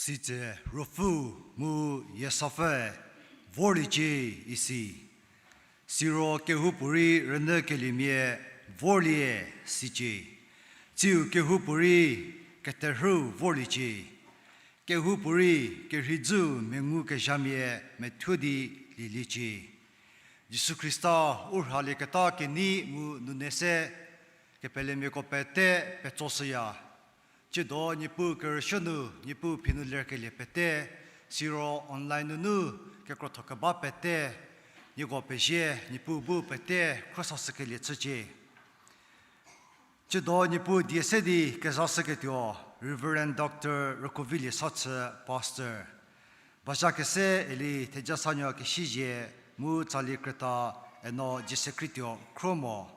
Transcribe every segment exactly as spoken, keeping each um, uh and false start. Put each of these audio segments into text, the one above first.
Sitse Ruopfü mu Yiesapfü vorliecie isi. Siro kehoupuorei rünyükeliemia vorlie sicie. Tsiu kehoupuorei keterhüu vorliecie. Kehoupuorei kerheidzüu mengukezhamia methuo di lieliecie. Jisu Khrista u rhalieketa kenei mu nune se kepelemiako pete petsoshüya. Tsiedo Niepuu kerüsuo nu, Niepuu phi nu lerkelie pete, siro online nunu kekrotho keba pete, nieko pezie, Niepuu bu pete khruohishükelie chücie. Tsiedo Niepuu die se di kezashüketuo Reverend Doctor Rükovilie Sachü, Pastor. Bazha kese eli thejasanuo kesizie mu tsali krüta eno Jiesekhrituo khro mo.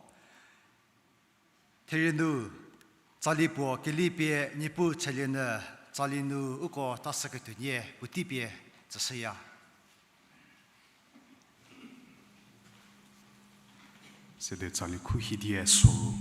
Therie nu tsali puo kelipie Niepuu chülienyü tsali nu uko tashüketuo nie puotei pie tsüshüya. Sede tsali khu hidie soru.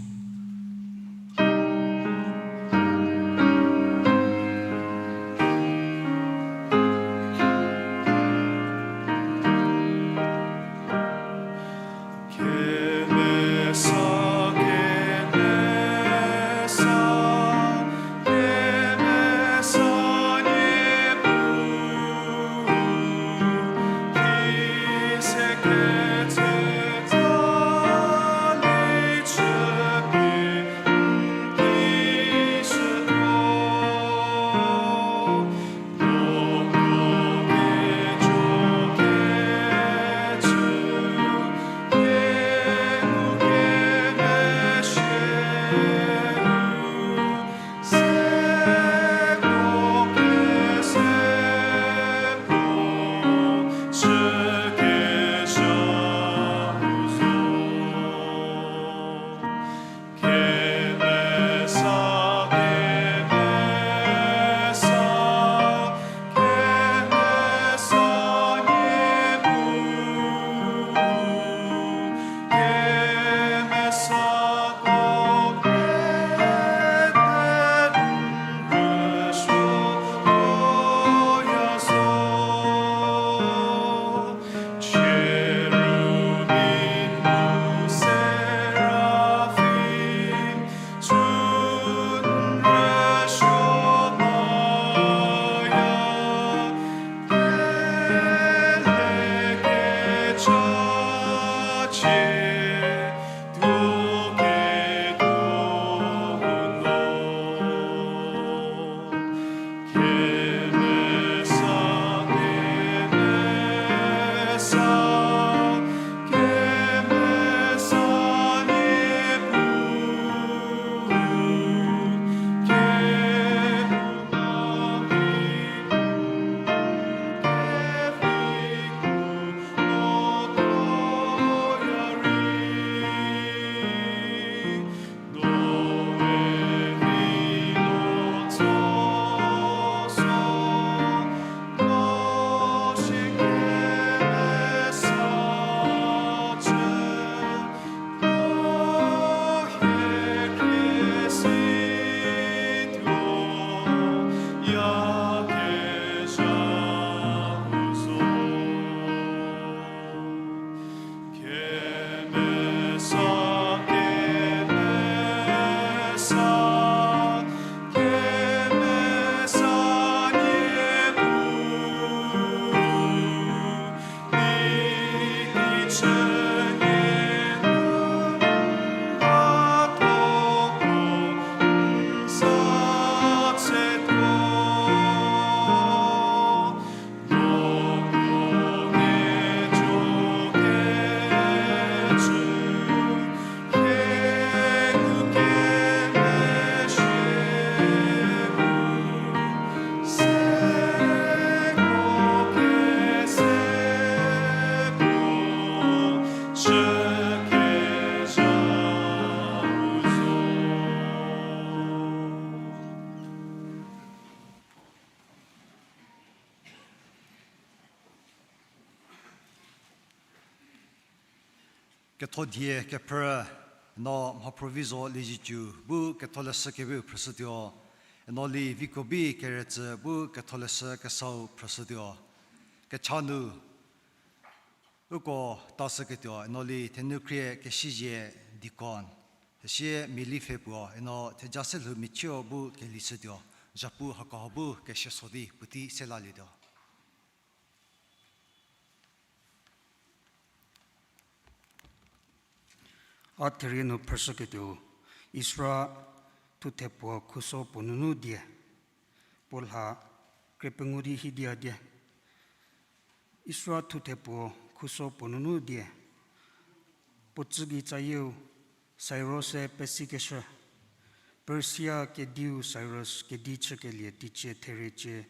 Ketho die kephrü no mhaphruo vi zo Liezietsu bu ketholeshü keviu phrüshütuo. Eno li viko bi keretsü bu ketholeshü kesau phrüshütuo. Kecha nu uko tashüketuo, eno li thenukhrie Kesizie deacon, süsie Miali pfhe puo, eno theja se lhou michie bu kelishütuo, zhapu hakoha bu kesieso di puotei se lalietuo. A therie nu phrüshüketuo, Ezra thuthe puo khuso puo nunu die, puo lha krie pengou di hidia die. Ezra thuthe puo khuso puo nunu die, puo tsügei tsayieu, Sirus-e pesikeshü. Persia kediu Sirus kedi chükelie teicie theriecie,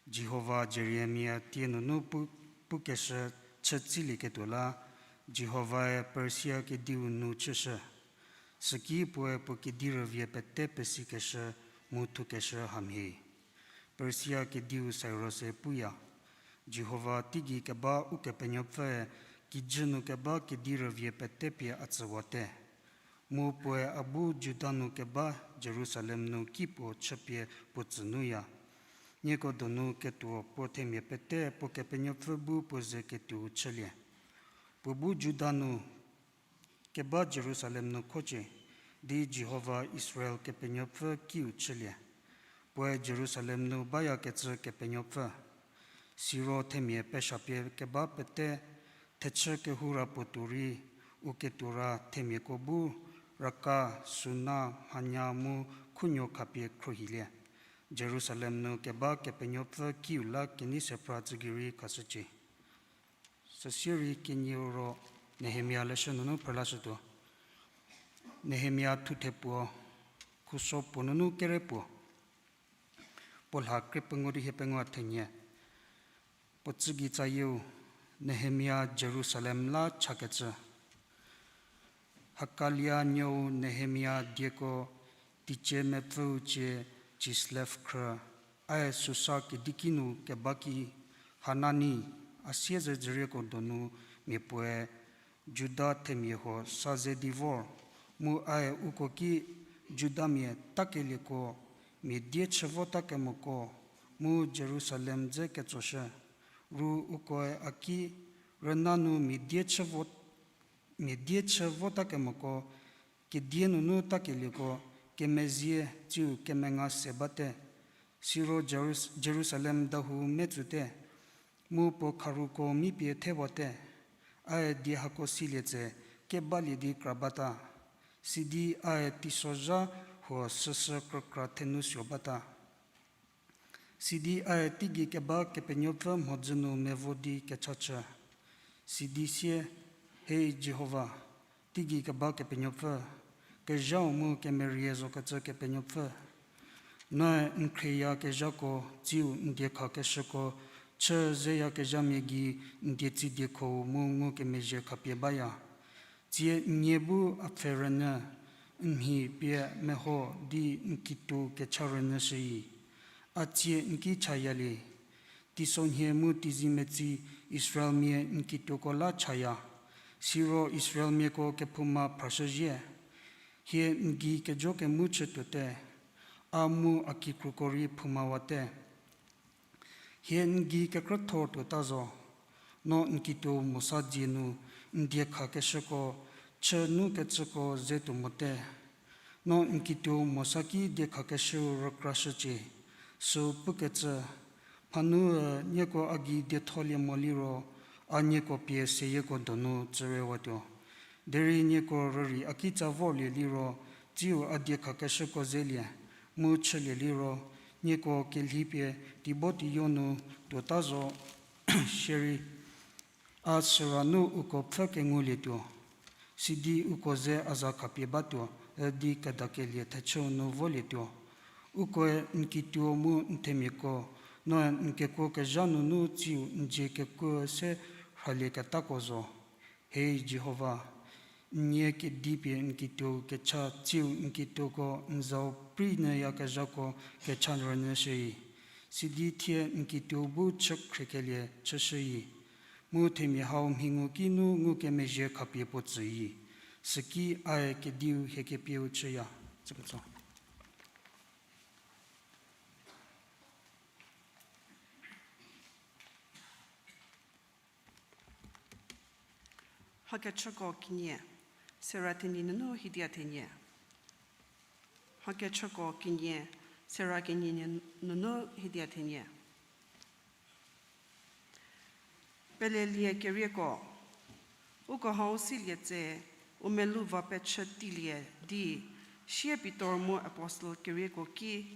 Jihova Jeremia tie nunu pu-, pukeshü chü tsilieketuo la, Jihovae Persia kediu nu chüshü. Süki puoe puo kedi rüvie pete pesikeshü mu thukeshü hamhie. Persia kediu Sirus-e puya, Jihova teigei keba Ukepenuopfüe kijü nu keba kedi rüvie pete pie a tsüwate. Mu puoe a bu Juda nu keba Jerusalem nu ki puo chüpie puo tsü nuya. Nieko donu ketuo puo themia pete puo Kepenuopfü bu puo ze ketuou chülie. Puo bu Juda nu keba Jerusalem nu khocie, di Jihova Israel Kepenuopfü kiu chülie. Puoe Jerusalem nu bayakecü Kepenuopfü. Siro themia peshapie keba pete thechü kehoura puo tuo rei, u ketuora themiako bu raka, suna, mhanya mu khunuo khapie khruohilie. Jerusalem nu keba Kepenuopfü kiu la kenei sephra tsügei rei khashücie. Süsie rei kenieu ro Nehemia leshü nunu phrülashütuo. Nehemia thuthe puo, khuso puo nunu kere puo, puo lha krie pengou di hiepengou thenie. Puo tsügei tsayieu, Nehemia Jerusalem la chakecü. Hakalia nuou Nehemia dieko teicie mepfüu cie Chislev khrü, ae Susa kediki nu keba ki Hanani, a siezedzürieko donu mia puoe Juda themia huo sa ze di vor, mu ae uko ki Judamia takelieko mia die chü votakemoko mu Jerusalem dze ketsoshü. Ru ukoe a ki rüna nu mia die chü vo, mia die chü votakemoko, kedie nunu takelieko kemezie tsiu kemenga se bate. Siro Jerus-, Jerusalem dahou metsute, mu puo kharuko mipie thewate. Ae die hako silie tse kebalie di kra bata, sidi ae teisozha huo süsü krükra thenu suo bata. Sidi ae teigei keba Kepenuopfü mhodzü nu mevo di kecha chü. Sidi sie, Hei Jihova, teigei keba Kepenuopfü, kezhau mu kemerie zokecü Kepenuopfü, noe n khrieyakezhako tsiu n diekhakeshüko chü zeyakezhamia gei n dietsü diekho-u mu ngukemezhie khapie baya. Tsie n nie bu a pfhe rünyü, n mhi pie meho di n kituo kecha rünyüshüi. A tsie n ki chayalie. Teisonhie mu teizie metsi Israelmia n kituoko la chaya. Siro Israelmiako kephouma phrashüzhie. Hie n gei kejo kemu chütuote, a mu a kikruko rei phoumawate. Hie n gei kekrüthor tuota zo, no n kituo Mosa dzie nu n diekhakeshüko chü nukecüko ze tuo mote. No n kituo Mosa ki diekhakeshüu rükrashücie, süu pukecü, Mhanu-e nieko a gei dietholie mo liro, a nieko pie seyieko donu tsürewatuo. Derei nieko rürei a kitsa vorlie liro, tsiu a diekhakeshüko zelie, mu chülie liro, nieko kelhi pie teibo teiyo nu tuota zo shierei, a süra nu uko pfhü kengulietuo, sidi uko ze a za khapie batuo, üdi kedakelie thechüu nu volietuo. Ukoe n kituo mu n themiako, noe n kekuo kezha nunu tsiu n dzie kekuo se rhalieketako zo. Hei Jihova, n nie kedi pie n kituou kecha tsiu n kituoko n zau prei nyüyakezhako kecha rünyüshüi, sidi thie n kituou bu chü khriekelie chüshüi, mu themia hau mhingu ki nu ngukemezhie khapie puo tsüi, süki ae kediu hie kepieu chüya. Tsüketso. Mhakechüko kenie, sera thenie nunu hidia thenie. Mhakechüko kenie, sera kenie nunu hidia thenie. Pelelie kerieko, uko hau silie tse, u melou va pechü teilie di, sie Pitor mu apostel kerieko ki,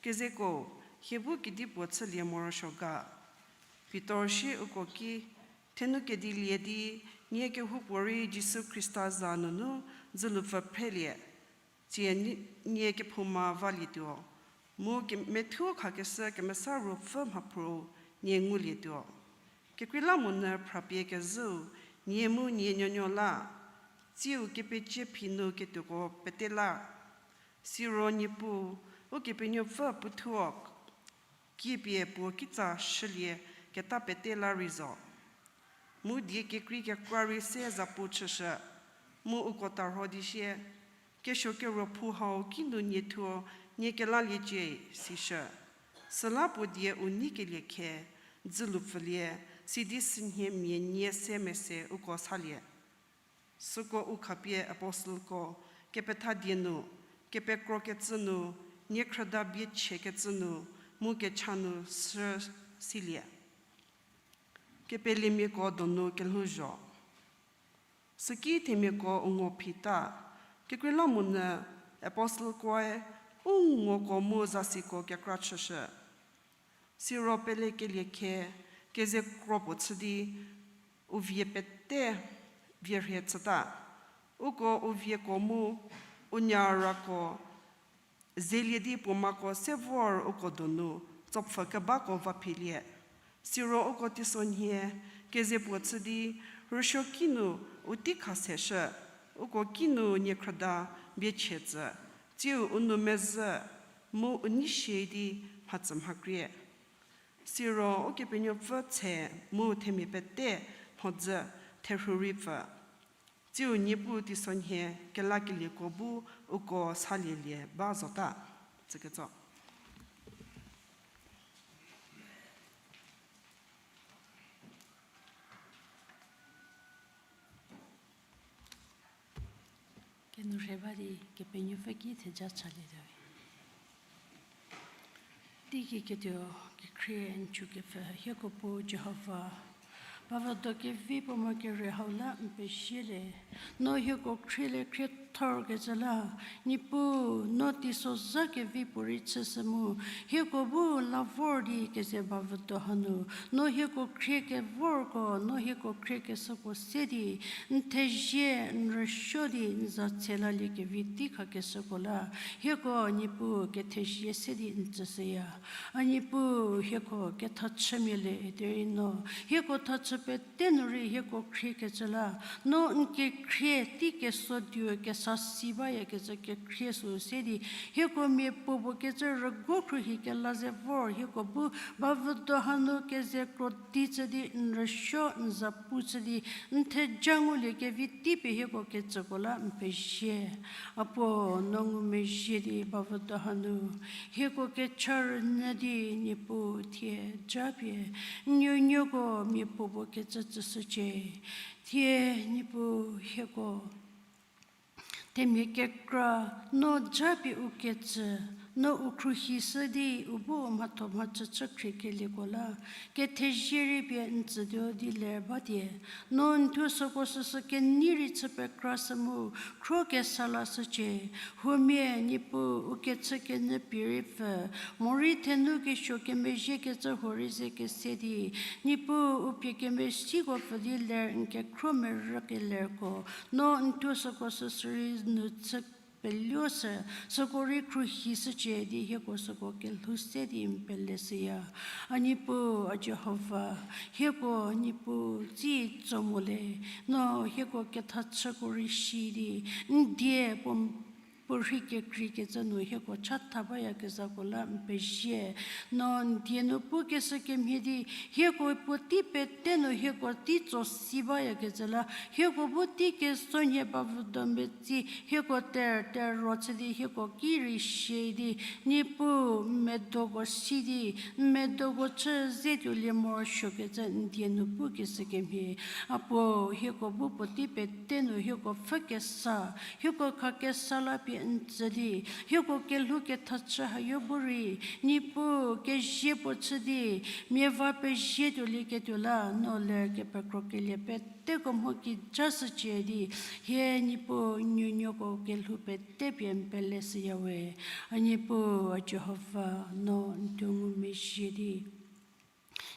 kezeko, hie bu kedipuo chülie morosuo ga. Pitor sie uko ki, thenu kedilie di, nie kehoupuorei Jisu Khrista za nunu dzülupfü phrelie. Tsie nie, nie kephouma valietuo, mu ke-, methuo khakeshü Kemesa Ruopfü mhaphruou nie ngulietuo. Kekreilamonyü phrapie kezhüu, nie mu nie nuonuo la, tsiu kepecie phi nu ketuoko pete la. Siro Niepuu, Ukepenuopfü puothuo, kiepie puo kitsa shülie keta pete la rei zo. Mu die kekrei kekra rei se zapu chüshü, mu uko tarho di sie, kesuo keruophu hau kinu nie thuo nie kelaliecie, sishü. Süla puo die u neikelie khe, dzülupfülie, sidi sünhie mia nie se mese uko salie. Süko u khapie apostelko kepetha die nu, kepekrokecü nu, niekhrüda bie chiekecü nu, mu kecha nu sü silie. Kepelemiako donu kelhouzho. Süki themiako u ngo phita, kekreilamonyü apostelkoe u ngoko mu zasiko kekra chüshü. Siro pelekelie khe keze kro puo chü di u vie pete vie rhie chüta. Uko u vieko mu u nyarako zelie di puo mako se vor uko donu tsopfü kebako va philie. Siro uko teisonhie keze puo chü di rüsuoki nu u tei kha seshü, uko kinu niekhrüda bie chie tsü, tsiu u nou mezhü mu u nei shie di mhatsü mhakrie. Siro Ukepenuopfü tshe mu themia pete mhodzü therhu rei pfü. Tsiu Niepuu teisonhie kelakelieko bu uko salielie ba zota. Tsüketso. Kenu rhe ba di Kepenuopfü ki theja chalietuo. Teigei ketuo kekhrie n chükepfü hieko Puo Jihova, bavüdo kevi puo mo kere hau la n pezie le. No hieko khrielie khriethorkecü la, Niepuu, no teisozha kevi puorei chüshü mu, hieko bu la vor di keze bavüdo hanu, no hieko khrie kevorko, no hieko khrie keshüko se di, n thezie, n rüsuo di n za tshe lalie kevi tei khakeshüko la, hieko Niepuu kethezie se di n tsüshüya. A Niepuu, hieko kethachümia le derei no hieko thachü pete nu rei hieko khriekecü la, no n kekhrie tei keso diu kesa si bayakecü kekhrie sü se di, hieko miapuo puo kecü rüguo khruohi kela ze vor hieko bu bavüdo hanu keze kro di chü di n rüsuo n zapu chü di n theja ngulie kevi tei pie hieko ketsüko la n pezie. A Puo, no ngumezhie di bavüdo hanu hieko kecha rünyü di Niepuu thie japie n nuonuoko miapuo puo kecü tsüshücie. Thie Niepuu hieko themia kekra no japie u ketsü, no u khruohishü di u bu mhatho mhachüchü khriekelieko la kethezie rei pie n tsütuo di ler batie. No n thuo süko süsü kenei rei chü pekrashü mu khro kesa lashücie. Huomia Niepuu u kechükenyü pie rei pfü, morei thenu kesuo kemezhiekecü huo rei ze kese di, Niepuu u pie kemesiko pfü di ler n kekhro merükelerko, no n thuo süko süsü rei nu chü peluo sü, süko rei khruohishücie di hieko süko kelhou se di n peleshüya. A Niepuu, a Jihova, hieko Niepuu tsi tso mo le, no hieko kethachüko rei shi di n die puo puorhi kekreikecü nu hieko chatha bayakezhako la n pezie. No n die nu pukeshü kemhie di, hieko puotei pete nu hieko tei tso si bayakecü la, hieko bu tei kesonhie ba vüdo metsi, hieko ter ter ro chü di, hieko ki rei shie di, Niepuu, n medoko si di, n medoko chü ze tuolie morosuokecü n die nu pukeshü kemhie. A puo, hieko bu puotei pete nu hieko pfhü kesa, hieko kha kesa la pie n tsü di, hieko kelhou kethachü hayo bu rei, Niepuu, kezie puo chü di, mia va pezie tuolieketuo la, no ler kepekrokeliepie peteko mho kijashücie di, hie Niepuu, n nuonuoko kelhou pete pie n peleshüya we. A Niepuu, a Jihova, no n tuo ngumezhie di,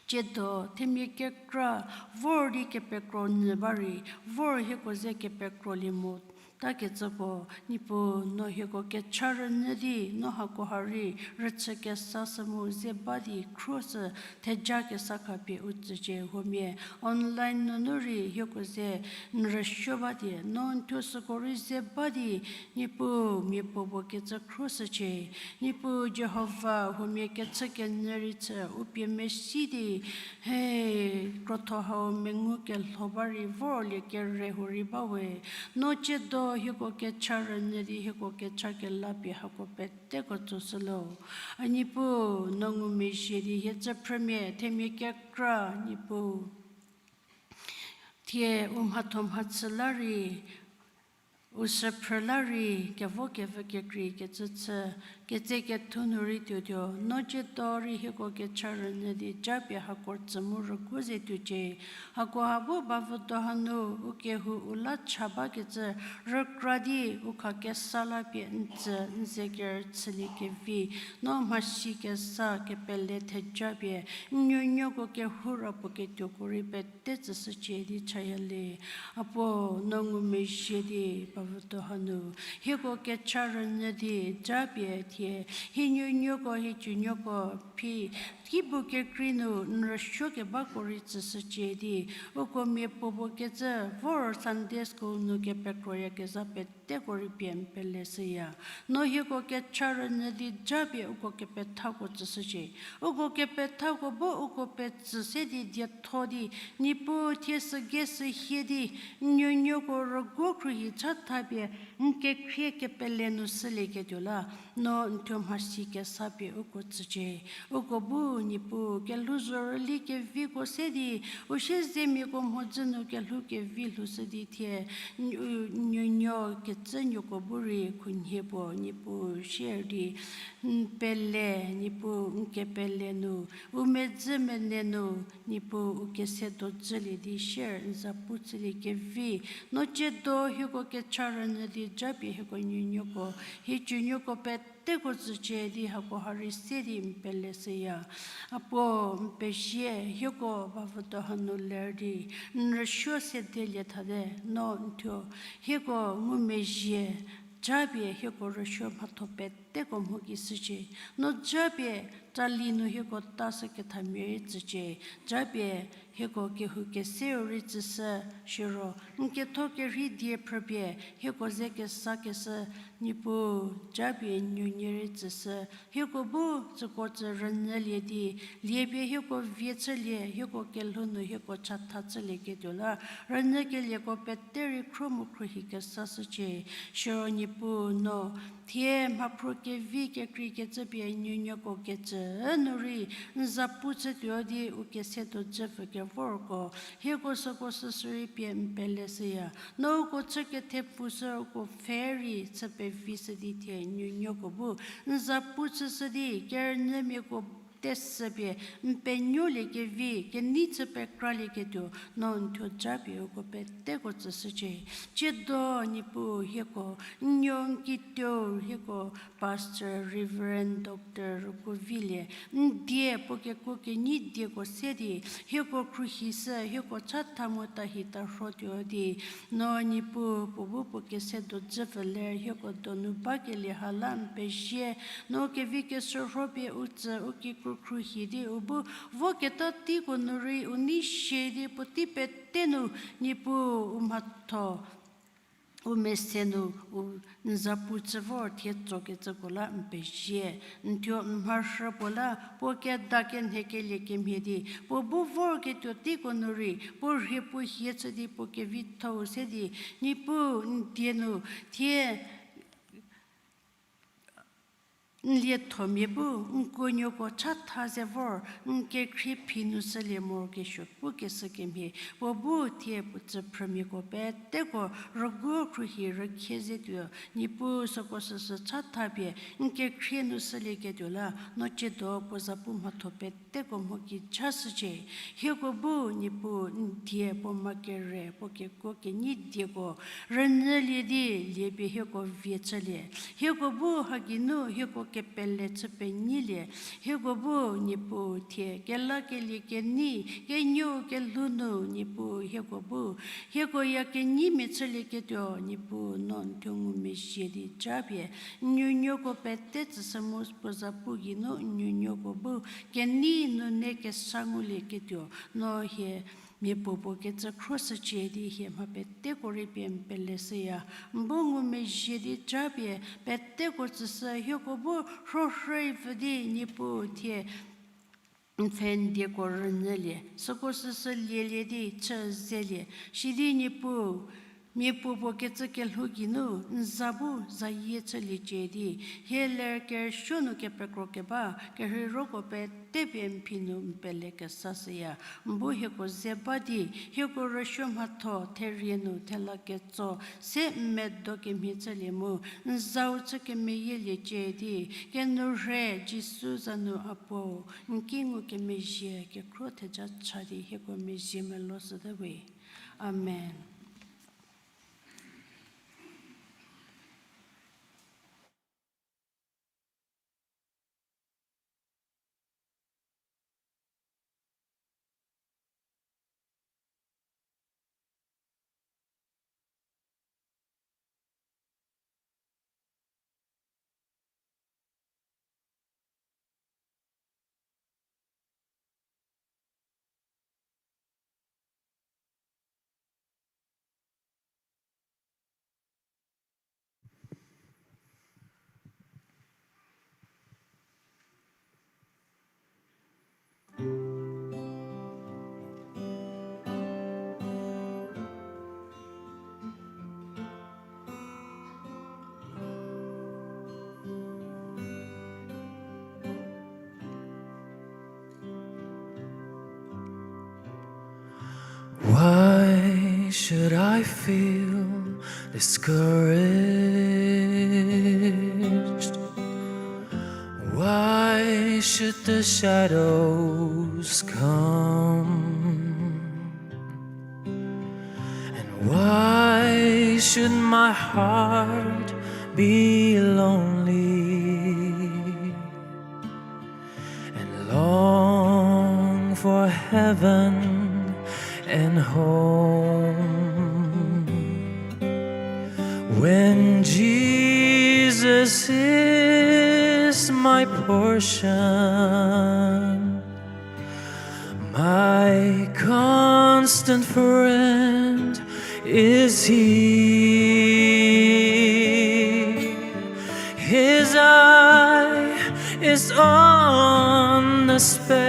tsiedo themia kekra vor di kepekro nyü ba rei, vor hieko ze kepekrolie mo takecüko, Niepuu, no hieko kecha rünyü di, no hakoha rei rüchü kesa sü mu ze ba di khruoshü theja kesa khapie u tsücie. Huomia online nunu rei hieko ze n rüsuo ba di, no n thuo süko rei ze ba di, Niepuu, mia puo puo kecü khruoshücie. Niepuu Jihova, huomia kechü kenyü rei chü u pie mesi di, he, krotho hau mengu kelho ba rei vorlie kere huo rei ba we. No tsiedo hieko kecha rünyü di hieko kecha kela pie hako peteko tsoshülo. A Niepuu, no ngumezhie di hie tsüphrümia themia kekra, Niepuu, thie u mhatho mhachü la rei, u süphrü la rei, kevo kevü kekrei kecü chü, ketse kethu nu rei tuotuo, no tsiedo rei hieko kecha rünyü di japie hako tsü mu rüguo ze tuocie. Hakoha bu bavüdo hanu u kehou u la cha bakecü rükra di u kha kesa la pie n tsü n ze kerüchülie kevi, no mhasi kesa kepele theja pie n nuonuoko kehou ra puo ketuoko rei pete tsüshücie di chaya le. A puo, no ngumezhie di bavüdo hanu hieko kecha rünyü di japie thie hie nuonuoko hie tsunuoko phi kibu kekrei nu n rüsuo kebako rei tsüshücie di, uko mia puo puo kecü vor Sunday school nu kepekroyakezha peteko rei pie n peleshüya. No hieko kecha rünyü di japie uko kepethako tsüshücie. Uko kepethako bu uko petsü se di dietho di, Niepuu, thie sügei sü hie di n nuonuoko rüguo khruohi chatha pie n kekhrie kepele nu shülieketuo la, no n thuo mhasi kesa pie uko tsücie. Uko bu Niepuu kelhouzho rüli keviko se di, u siezemiako mhodzü nu kelhou kevi lhoushü di thie n nuonuo kecünuoko bu rei khunhie puo Niepuu share di n pele, Niepuu n kepele nu, u medzü mene nu, Niepuu u kese dodzülie di share n zapu chülie kevi, no tsiedo hieko kecha rünyü di japie hieko nuonuoko hie tsunuoko peteko tsücie di hakoha rei se di n peleshüya. A puo, n pezie, hieko bavüdo hanu ler di n rüsuo sedelie thate, no n thuo hieko ngumezhie, japie hieko rüsuo mhatho peteko mho ki shücie. No japie tsali nu hieko tashükethamia rei tsücie. Japie hieko kehou keseu rei tsüshü, siro n ketho kerhei die phrüpie hieko ze kesakeshü, Niepuu, japie n nuonie rei tsüshü. Hieko bu tsüko tsü rünyülie di, liepie hieko vie chülie, hieko kelhou nu hieko chatha chülieketuo la, rünyükelieko pete rei khro mu khruohi kesashücie. Siro Niepuu, no thie mhaphruo kevi kekreikecü pie nuonuoko kecü nu rei n zapu chütuo di u kese dodzü pfü kevorko, hieko süko süsü rei pie n peleshüya. No uko chü kethepfushü uko pfhe rei chü pevishü di thie nuonuoko bu n zapu chüshü di kerünyümiako teshü pie n penuolie kevi kenei chü pekralieketuo, no n thuo japie uko peteko tsüshücie. Tsiedo Niepuu hieko n nuo n kituo hieko Pastor Reverend Doctor Rükuovilie n die puo kekuo kenyi dieko se di hieko khruohishü, hieko chatha mu tahi tarhotuo di, no Niepuu puo bu puo kese dodzü pfü ler hieko donu bakelie ha la n pezie. No kevi keshürho pie u tsü u kikru khruohi di u bu voketa teiko nu rei u nei shie di puotei pete nu Niepuu u mhatho u mese nu u n zapu chü vor thie tsokecüko la n pezie. N thuo n mharhü puo la puo keda kenhe kelie kemhie di puo bu vorketuo teiko nu rei puo rhie puo hie chü di puo kevitho-u se di, Niepuu n die nu thie n liethomia bu n kuonuoko chatha ze vor n kekhrie phi nu shülie morokesuo pukeshü kemhie, puo bu thie puo tsüphrümiako peteko rügu khruohi rükhie ze tuo, Niepuu süko süsü chatha pie n kekhrie nu shülieketuo la no ciedo puo zapu mhatho peteko mho kijashücie. Hieko bu Niepuu n die puo ma kere puo kekuo kenyi dieko rünyülie di liepie hieko vie chülie. Hieko bu ha geinu hieko kepele chü penyilie. Hieko bu Niepuu thie kelakelie kenei kenuo kelhou nu Niepuu hieko bu hieko ya kenyimia chülieketuo Niepuu no n thuo ngumezhie di japie n nuonuoko pete tsüshü mu puo zapu geinu n nuonuoko bu kenei nune kesa ngulieketuo no hie miapuopuo kecü khroshücie di hie mha peteko rei pie n peleshüya. N bu ngumezhie di japie peteko tsüshü hieko bu rhorhei pfü di Niepuu thie n pfhe n dieko rünyülie, süko süsü lielie di chü zelie. Sidi Niepuu, miapuopuo kecü kelhou geinu n za bu zayie chüliecie di hie ler kerüsuo nu kepekro keba kerheiroko pete pie n phi nu n pele kesashüya. N bu hieko ze ba di hieko rüsuo mhatho therie nu thela ketso se n medo kemhie chülie mu n zau chü kemeyieliecie di kenourhei Jisu za nu a Puo, n ki ngukemezhie kekhro theja cha di hieko mezhie melo shüte we. Amen. Why should I feel discouraged? Why should the shadows come? And why should my heart be lonely and long for heaven and home? When Jesus is my portion, my constant friend is He. His eye is on the sparrow,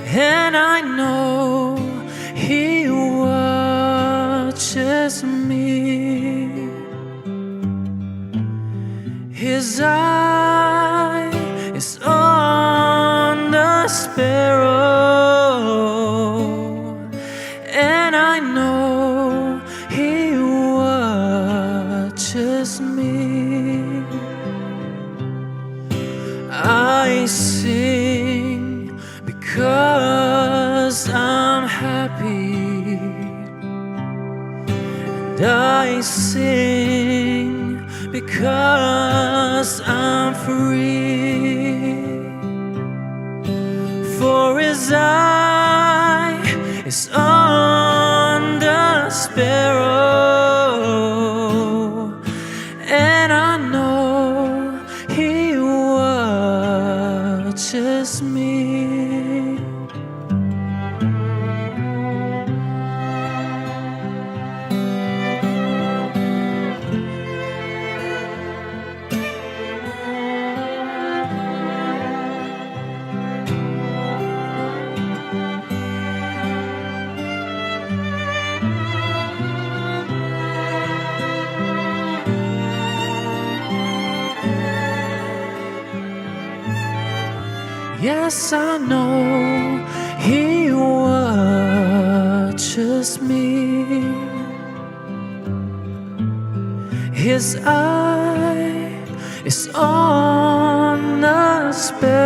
and I know He watches me. His eye is on the sparrow, and I know He watches me. I sing because I'm happy, and I sing because I'm free. For His eye is on the sparrow, and I know He watches me. Yes, I know he watches me. His eye is on a sparrow.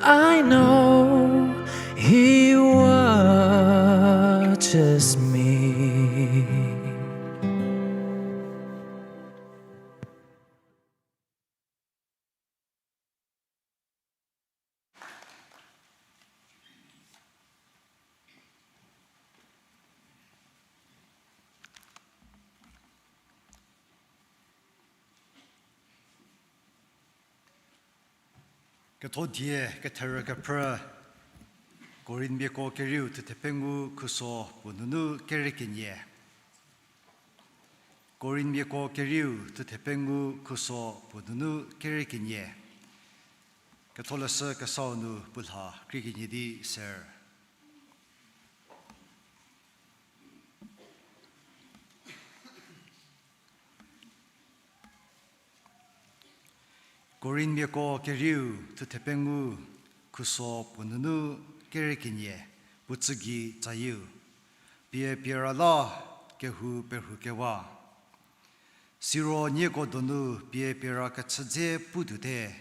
I know he watches me. Ketho die ketherü kephrü, Korinmiako kerieu thuthe pengou khuso puo nunu kere kenie. Korinmiako kerieu thuthe pengou khuso puo nunu kere kenie. Ketholeshü kesau nu puo lha krie kenie di ser. Korinmiako kerieu thuthe pengou khuso puo nunu kere kenie, puo tsügei tsayieu. Pie piera la kehou perhu kewa. Siro nieko donu pie piera kechü dze pu tuote,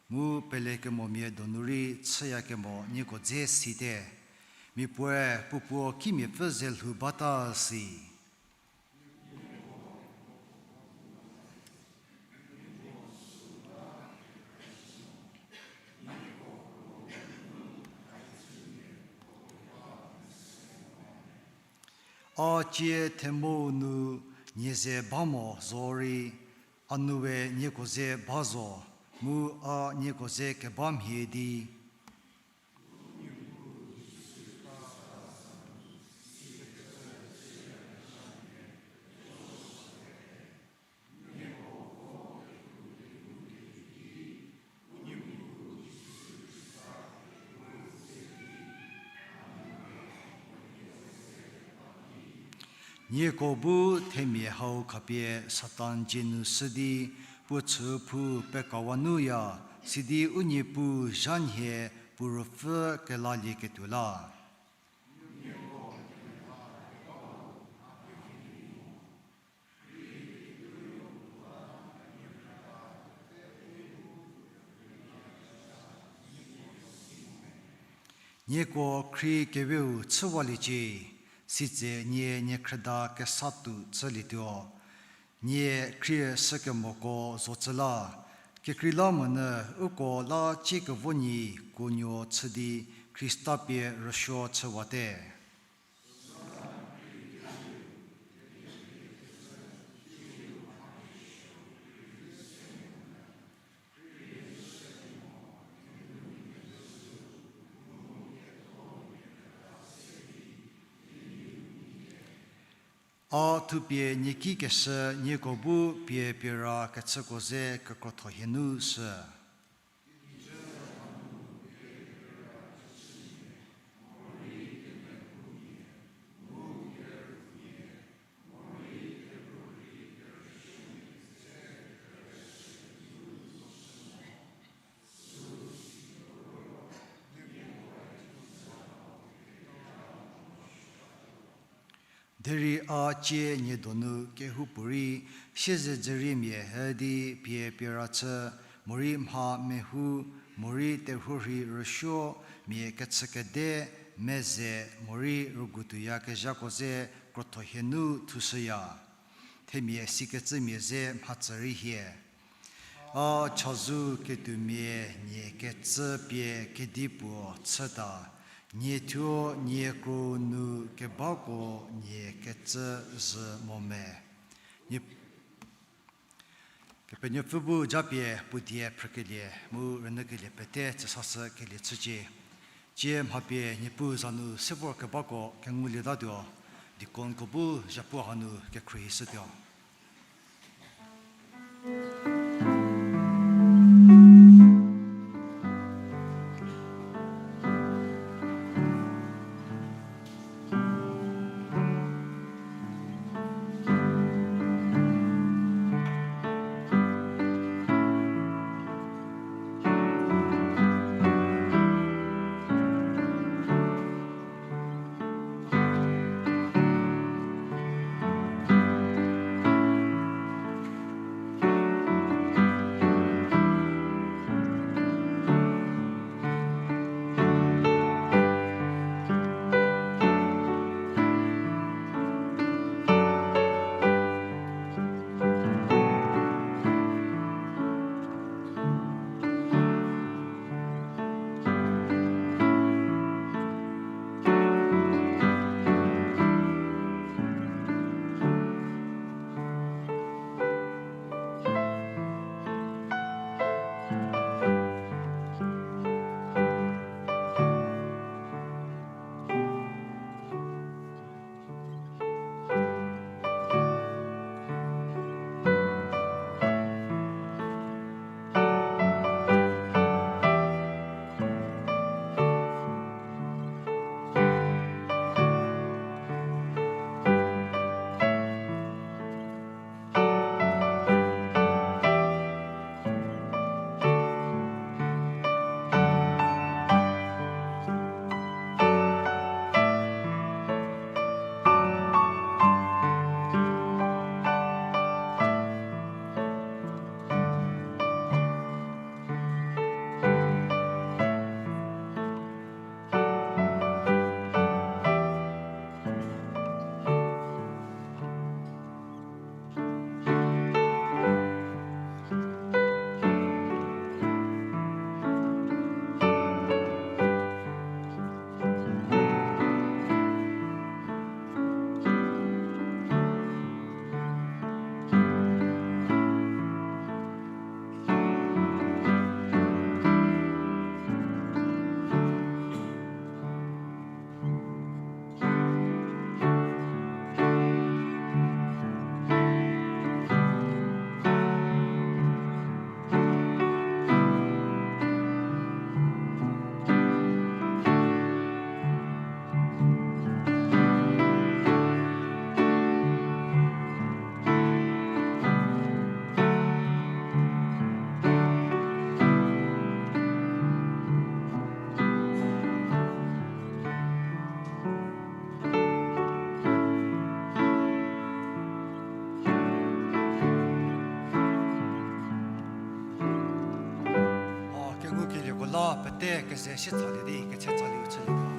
mu pelekemomia donu rei chüyakemo nieko dze site. Mia puoe puo puo kimiapfü ze lhou bata si. A cie themou nu nie ze ba mo zorei, a nu we nieko ze ba zo, mu a nieko ze keba mhie di. Nieko bu themia hau khapie Satan dzie nu shü di, puo chüphou pekawa nuya, sidi u Niepuu zha nhie puo ruopfü kelalieketuo la. Nieko khrie keweu chüwaliecie, sitse nie niekhrüda kesa tuo chülietuo. Nie khrie shükemoko zo tsü la, kekreilamonyü uko la ciekevo nyi kuonuo chü di Khrista pie rüsuo chüwate. A thupie niaki keshü nieko bu pie piera kechüko ze kekrotho hienu shü. Derei a cie nie donu kehoupuorei siezedzüriemia hü di pie piera chü, morei mha mehou, morei terhuorhi rüsuo, mia kechükede, meze, morei rügutuoyakezhako ze krotho hienu thushüya. Themia sikecümia ze mhatsü rei hie. A chazou ketuomia nie kecü pie kedipuo chüta, nie thuo nie kro nu kebako nie kecü zhü mo me. Nie Kepenuopfü bu japie puo die phrükelie mu rünyükelie pete tsüsashükelie chücie. Cie mha pie Niepuu za nu se vorkebako kengulietatuo, deaconko bu zhapu hanu kekhruohishütuo. Te keze sie tsalie di ketse tsaliu chülietuo.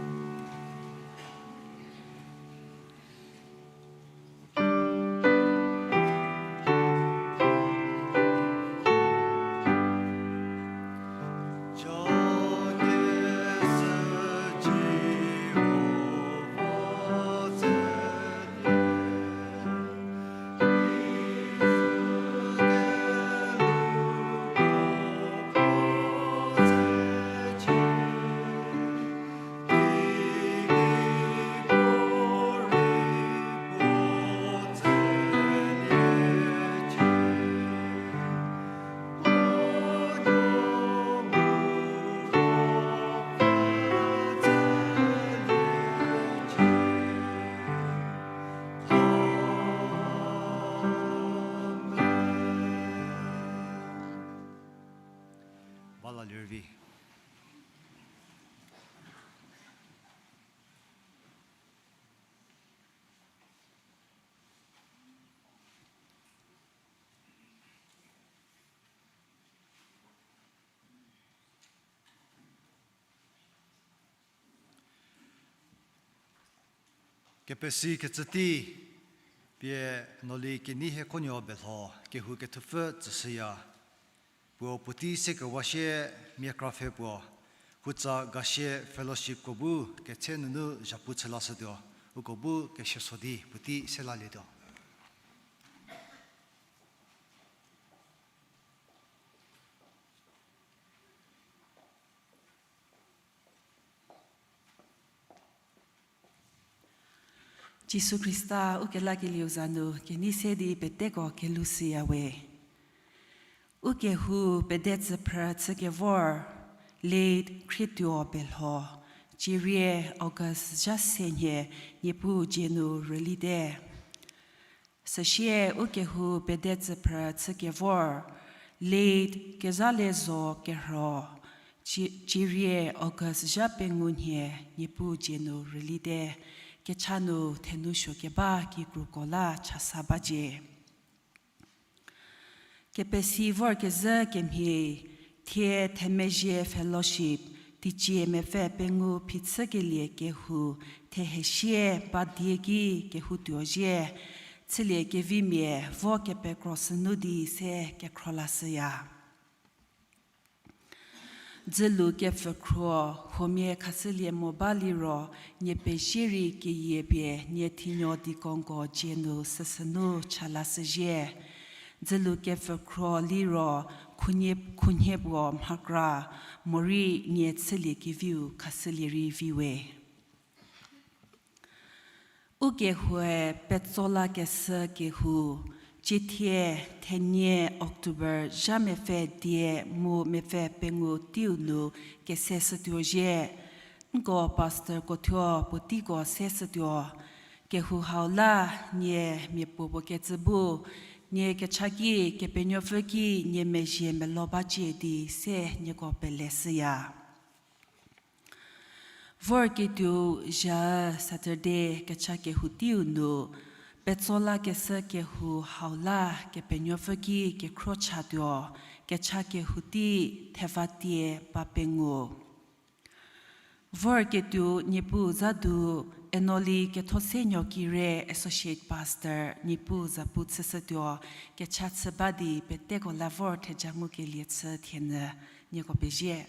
Ba la lervi. Kepesi kecü tei, pie noli kenei hie khunuo belho, kehou kethupfü tsüshüya. Puo puotei se kewa sie mia kra pfhe puo, hutsa gasie fellowshipko bu ketse nunu zhapu chü lashütuo, uko bu keseso di puotei se lalietuo. Jisu Khrista ukelakelieu za nu kenei se di peteko kelhou shüya we. Ukehou pede tsüphrü chükevor, late Khrietuo Belho, cierie August zha se nhie, Niepuu dzie nu rülite. Süsie ukehou pede tsüphrü chükevor, late Kezhalezo Kerho, cierie August zha pengou nhie, Niepuu dzie nu rülite, kecha nu thenou suo keba kikruko la chasa bacie. Kepesi vorkezhü kemhie, thie themezhie fellowship, teicie mepfü pengou phichükelie kehou, thehesie ba die ki kehoutuo zhie, chülie kevimia vo kepekro sünu di se kekhro lashüya. Dzülu kepfü khro, huomia khashülie mo ba liro, nie pezie rei keyie pie nie thinuo deaconko dzie nu süsünu cha lashüzhie. Dzülu kepfü khro liro, khunhie, khunhie puo mhakra, morei nie chülie keviu khashülie rei vi we. Ukehoue petso lakeshü kehou, ciethie thenie October zha mepfü die mu mepfü pengou teiu nu kese shütuo zhie. Nko pastorko thuo puoteiko se shütuo. Kehou hau la nie mia puopuo kecü bu, nie kecha ki Kepenuopfü ki nie mezhie melo bacie di se nieko pele shüya. Vorketuou zha Saturday kecha kehou teiu nu, petso lakeshü kehou hau la Kepenuopfü ki kekhro chatuo, kecha kehou tei thevatie ba pengou. Vorketuou Niepuu za du, Enoli Kethosenuo Kire Associate Pastor Niepuu zapu chüshütuo, kecha chü ba di peteko la vor theja ngukelie chü thienyü, nieko pezie.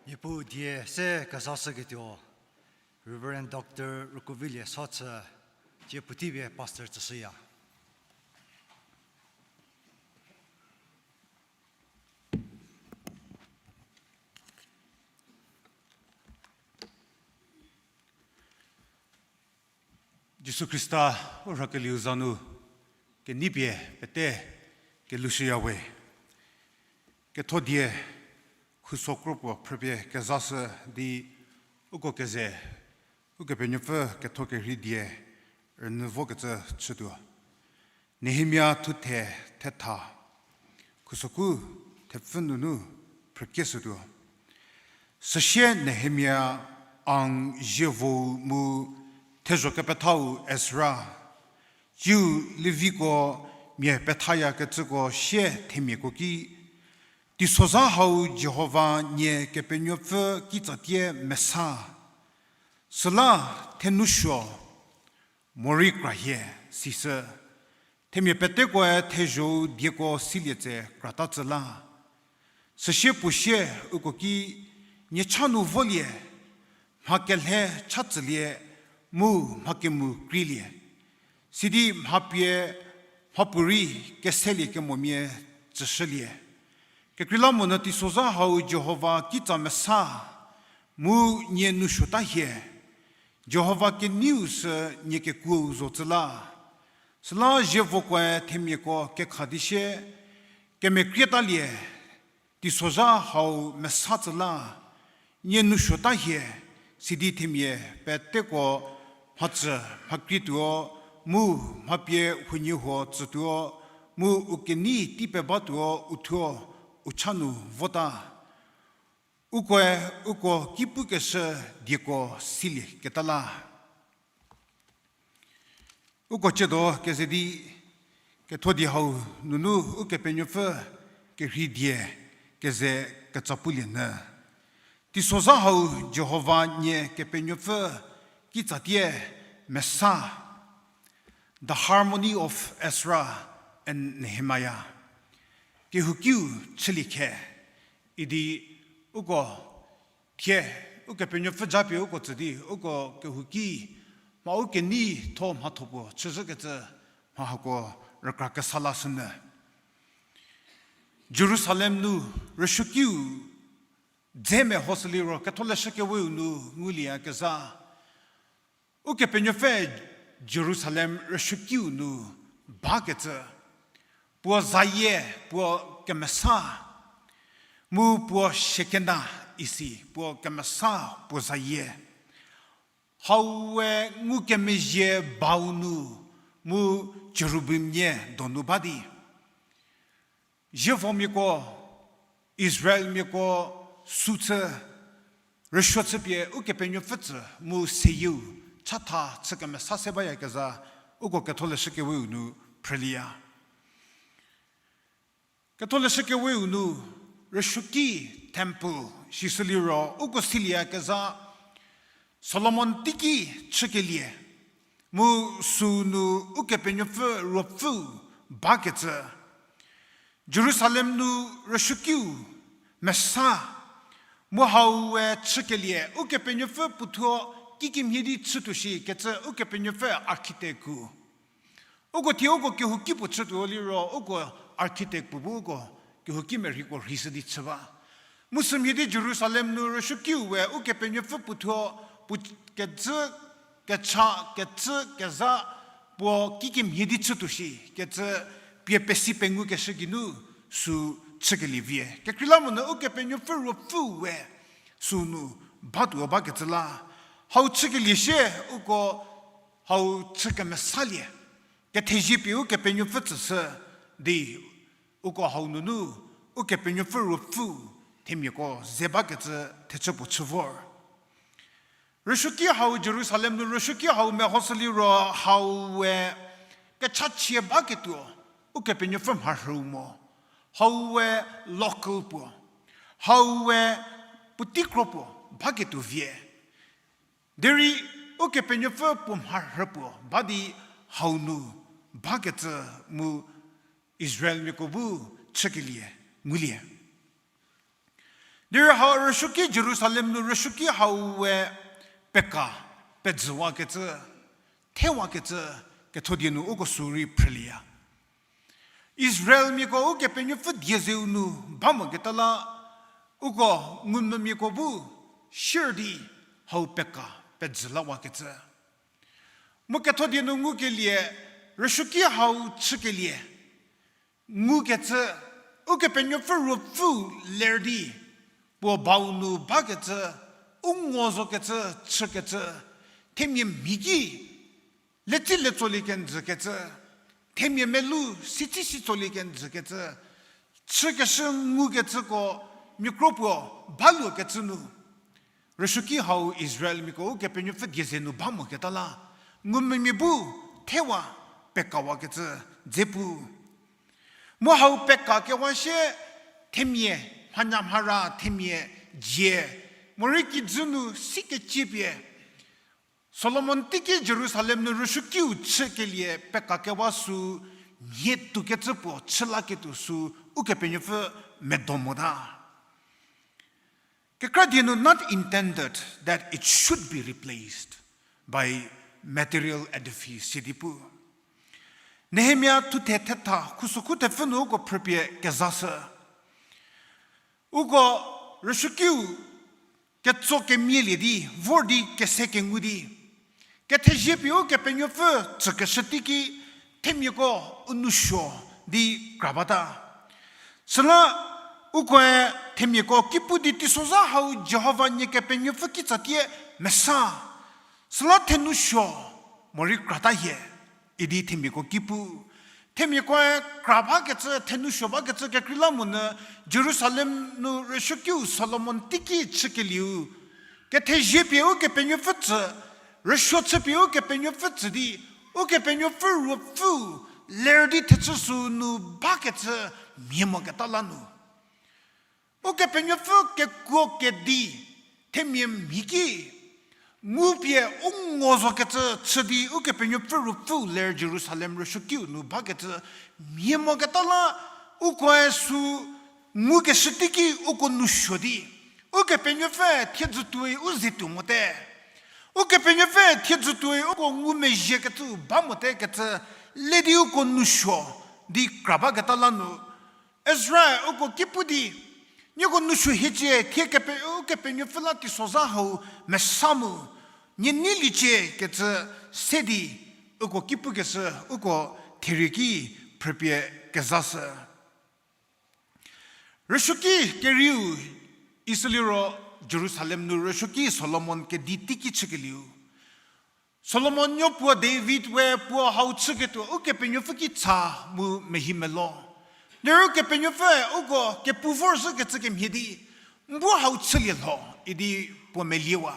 Niepuu die se kezashüketuo, Reverend Doctor Rukuvilie Sochü, tie puotei pie pastor tsüshüya. Jisu Khrista u rhakelieu za nu kenei pie pete kelushüya we. Ketho die khuso kro puo phrüpie kezashü di uko keze Ukepenuopfü ketho kerhei die rünyü vokecü chütuo. Nehemia thuthe thetha, khusoku thepfü nunu phrükieshütuo. Süsie Nehemia, ang zievou mu thezho kepethau Ezra, tsiu Leviko mia pethayakecüko sie themiako ki, Teisozha hau Jihova nie Kepenuopfü kitsatie mesa. Süla thenou suo, morei krahie, sisü. Themia petekoe thezho-u dieko silie tse krata tsü la. Süsie puo sie uko ki, nie cha nu volie, mha kelhe cha tsülie, mu mha kemu kreilie. Sidi mha pie mhapuorei keselie kemomia tsüshülie. Kekreilamonyü teisozha hau Jihova kitsa mesa, mu nie nou suota hie. Jihova keneiu sü nie kekuou zo tsü la. Süla zievokoe themiako kekha di sie, kemekrietalie, teisozha hau mesa tsü la, nie nou suota hie, sidi themia peteko mhatsü mhakrie tuo, mu mha pie huoniehuo tsütuo, mu u kenei tei pebatuo uthuo u cha nu vota. Ukoe uko ki pukeshü dieko silieketa la. Uko tsiedo keze di ketho die hau nunu Ukepenuopfü kerhei die keze ketsa pulie nyü. Teisozha hau Jihova nie Kepenuopfü kitsatie mesa, The Harmony of Ezra and Nehemiah. Kehoukiu chülie khe, idi uko thie, Ukepenuopfü japie uko tsü di, uko kehouki, mha u keneitho mhatho puo chüzhükecü mha hako rükra kesa lashünyü. Jerusalem nu rüsuokiu dze mehoshü liro Ketholeshü Keweu nu ngulieyakezha, Ukepenuopfü Jerusalem rüsuokiu nu bakecü, puo zayie, puo kemesa, mu puo Shekena isi, puo kemesa, puo zayie. Hau we ngukemezhie bau nu, mu cherubim nie donu ba di. Zievomiako, Israelmiako, sü chü, rüsuo chüpie Ukepenuopfü tsü mu seyieu chatha chü kemesa se bayakezha, uko Ketholeshü Keweu nu phrülieya. Ketholeshü Keweu nu rüsuoki temple sisü liro uko silieyakezha, Solomon teiki chükelie, mu sünu Ukepenuopfü Ruopfüu bakecü. Jerusalem nu rüsuokiu mesa, mu hau we chükelie Ukepenuopfü puothuo kikemhie di chütuo shi kecü Ukepenuopfü architect-u. Uko thie uko kehouki puo chütuo liro uko architect puo bu uko kehouki merheiko rheishü di chü ba. Mu sümhie di Jerusalem nu rüsuokiu we Ukepenuopfü puothuo puo kecü, kecha, kecü, kezha, puo kikemhie di chütuo shi kecü pie pesi pengukeshü geinu sü chükelie vie. Kekreilamonyü Ukepenuopfü Ruopfüu we sünu batuo bakecü la. Hau chükelie sie uko hau chü kemesalie, kethezie pie Ukepenuopfü tsüshü di uko hau nunu Ukepenuopfü Ruopfüu themiako ze bakecü thechü puo chü vor. Rüsuoki hau Jerusalem nu rüsuoki hau mehoshü liro hau we kechachie baketuo Ukepenuopfü mharhüu mo. Hau we local puo. Hau we puotei kro puo baketuo vie. Derei Ukepenuopfü puo mharhü puo ba di hau nu bakecü mu Israelmiako bu chükelie ngulie. Derei hau rüsuoki Jerusalem nu rüsuoki hau we peka, pejüwakecü, thewakecü, kethodie nu uko sü rei phrülieya. Israelmiako Ukepenuopfü die zeu nu ba moketa la, uko ngumvümiako bu sier di hau peka pejü lawakecü. Mu kethodie nu ngukelie, rüsuoki hau chükelie ngukecü, Ukepenuopfü Ruopfü ler di, puo bau nu bakecü, u ngo zokecü, chükecü, themia mhi ki, letsile tsolie kenjükecü, themia melu sitsi si tsolie kenjükecü, chükeshü ngukecüko, miakro puo baluokecü nu, rüsuoki hau Israelmiako Ukepenuopfü die ze nu ba moketa la, ngumvümia bu thewa pekawakecü dze pu. Mu hau pekakewa sie themia, mhanya mhara themia dzie, morei kijü nu sikeciepie, Solomon teiki Jerusalem nu rüsuokiu chükelie pekakewa sü mhie tuokecü puo chü laketuo sü Ukepenuopfü medo mota. Kekra die nu not intended that it should be replaced by material edifice sidi pu. Nehemia thuthe thetha khusokhu thepfü nu uko phrüpie kezashü. Uko rüsuokiu ketso kemielie di, vor di kese kengu di, kethezie pie Ukepenuopfü tsükeshü teiki themiako u nousuo di kra bata. Süla ukoe themiako ki pu di teisozha hau Jihova nie Kepenuopfü kitsatie mesa. Süla thenousuo morei krata hie, idi themiako ki pu. Themiakoe kra bakecü, thenousuo bakecü kekreilamonyü Jerusalem nu rüsuokiu Solomon teiki chükelieu, kethezie pie Ukepenuopfü tsü, rüsuo chü pie Ukepenuopfü tsü di, Ukepenuopfü Ruopfü ler di thechü sü nu bakecü mhie moketa la nu, Ukepenuopfü kekuo kedi, themia mhi ki, ngupie u ngo zokecü chü di Ukepenuopfü Ruopfü ler Jerusalem rüsuokiu nu bakecü mhie moketa la, ukoe sü ngukeshü teiki uko nousuo di, Ukepenuopfü thiedzü tuoi u ze tuo mote. Ukepenuopfü thiedzü tuoi uko ngumezhiekecü ba mote kecü le di uko nousuo di kra baketa la nu, Ezra-e uko ki pu di, nieko nousuo hiecie, thie kepe, Ukepenuopfü la teisozha hau mesa mu, nie neiliecie kecü se di, uko ki pukeshü, uko therie ki phrüpie kezashü. Rüsuoki kerieu isiliro Jerusalem nu rüsuoki Solomon kedi teiki chükelieu, Solomon nuo puo David we puo hau chüketuo Ukepenuopfü ki cha mu mehi melo. Derei Ukepenuopfü uko kepu vorzhükecü kemhie di, n bu hau chülie lho idi puo meliewa.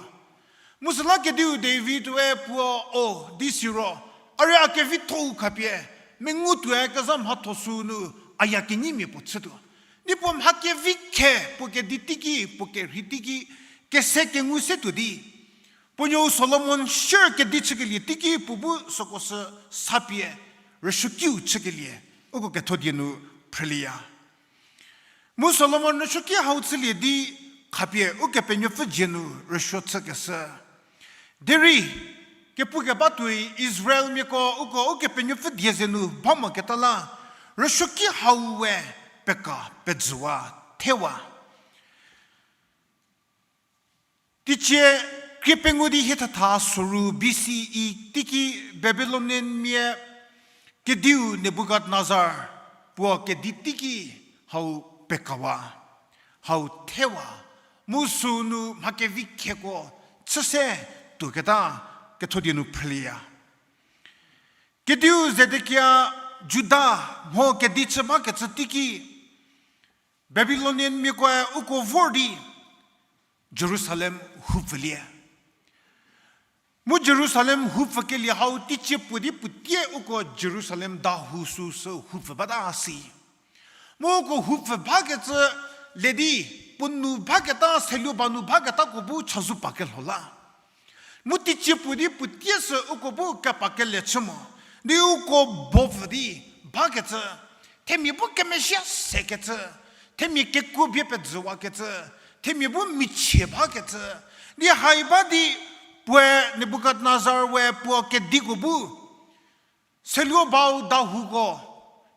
Mu süla kediu David we puo o di siro, a rei a kevitho-u khapie, mengu tuoe kezha mhatho sü nu a ya kenyimia puo chütuo. Di puo mha kevi khe puo kedi teiki, puo kerhei teiki, kese kengu se tuo di, puo nuou Solomon sier kedi chükelie teiki puo bu süko sü sapie, rüsuokiu chükelie, uko ketho die nu phrülieya. Mu Solomon rüsuoki hau chülie di khapie Ukepenuopfü dzie nu rüsuo chükeshü. Derei, kepukeba tuoi Israelmiako uko Ukepenuopfü die ze nu ba moketa la, rüsuoki hau we peka pejüwa, thewa. Teicie krie pengou di hie thetha soru B C E teiki Babilonianmia kediu Nebukadnezar puo kedi teiki hau pekawa, hau thewa, mu sünu mha kevi kheko chü se tuoketa ketho die nu phrülieya. Kediu Zedekia Juda mho kedi chü bakecü teiki Babilonianmiakoe uko vor di Jerusalem houpfülie. Mu Jerusalem houpfükelie hau teicie puo di puotie uko Jerusalem dahou süsü houpfü bata si. Mu uko houpfü bakecü le di, puo nu baketa, seluo ba nu baketako bu chazou pa kelho la. Mu teicie puo di puotie sü uko bu kepa kele chü mo. Di uko bopfü di bakecü, themia bu kemezhie sekecü, themia kekuo bie pejüwakecü, Themia bu michie bakecü. Di hai ba di puoe Nebukadnezar we puo kediko bu, seluo bau dahouko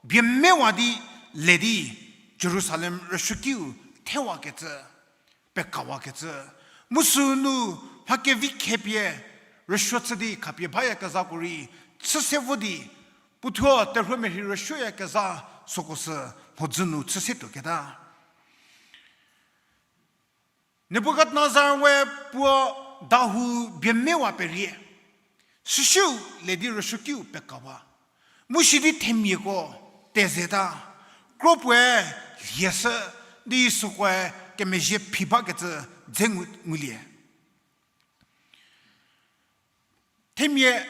bie mewa di le di Jerusalem rüsuokiu thewakecü, pekawakecü. Mu sünu mha kevi khapie rüsuo chü di khapie bayakezhako rei chüse vo di, puothuo terhuomia rhei rüsuoyakezha süko sü mhodzü nu chüse tuoketa. Nebukadnezar we puo dahou bie mewa perie, süsiu le di rüsuokiu pekawa. Mu sidi themiako tezeta, kro puoe lieshü di sükoe kemezhie phi bakecü dze ngu-, ngulie. Themia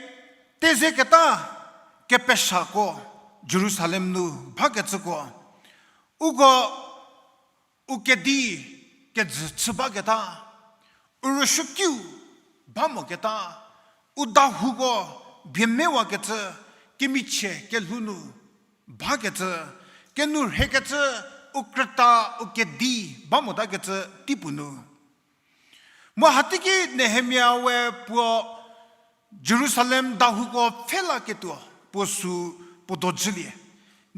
tezeketa kepesako Jerusalem nu bakecüko, uko u kedi kejü chü baketa, u rüsuokiu ba moketa, u dahouko bie mewakecü, kemichie kelhou nu bakecü, kenourhekecü, u krüta, u kedi ba motakecü teipuo nu. Mu hateiki Nehemia we puo Jerusalem dahouko pfhelaketuo puo sü puo dojülie.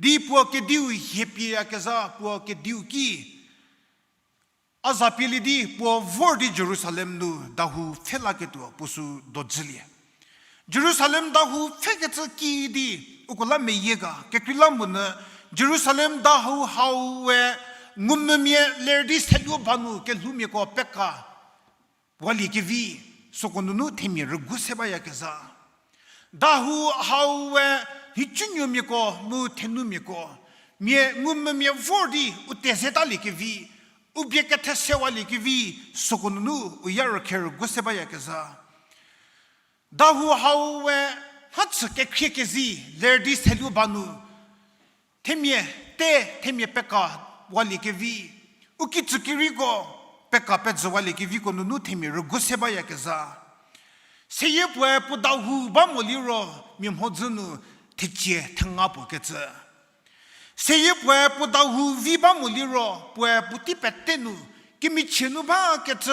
Di puo kediu hiepieyakezha puo kediu ki, a za pielie di puo vor di Jerusalem nu dahou pfhelaketuo puo sü dojülie. Jerusalem dahou pfhekecü kiüdi uko la meyie ga, kekreilamonyü Jerusalem dahou hau we ngumvümia ler di seluo ba nu kelhoumiako peka waliekevi, süko nunu themia rügu se bayakezha. Dahou hau we nhicunuomiako mu thenumiako, mia ngumvümia vor di u tezetaliekevi, u bie kethesewaliekevi, süko nunu u ya rükhe rügu se bayakezha. Dahou hau we mhachü kekhrie kezi ler di seluo ba nu, themia te, themia peka waliekevi, u kicükiriko peka pejü waliekeviko nunu themia rügu se bayakezha. Seyie puoe puo dahou ba mo liro mia mhodzü nu thecie thenga puo kecü. Seyie puoe puo dahou vi ba mo liro puoe puotei pete nu kemichie nu bakecü,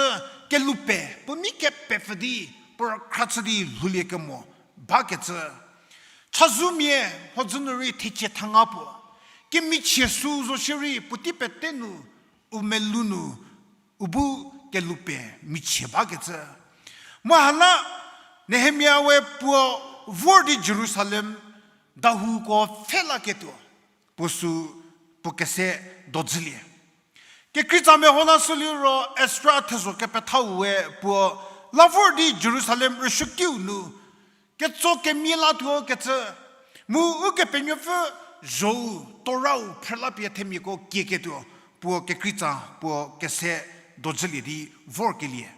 kelhou pe puo mi kepepfü di puo rükhra chü di lhouliekemo bakecü. Chazou mia mhodzü nu rei thecie thenga puo, kemichie sü zo shierei puotei pete nu u melou nu u bu kelhou pe michie bakecü. Mu hala Nehemia we puo vor di Jerusalem dahouko pfhelaketuo puo sü puo kese dojülie. Kekreitsa meho lashü liro Esra thezho kepethau we puo la vor di Jerusalem rüsuokiu nu ketso kemie latuo kecü, mu Ukepenuopfü zhou Torau phrelapie themiako kieketuo puo kekreitsa puo kese dojülie di vorkelie.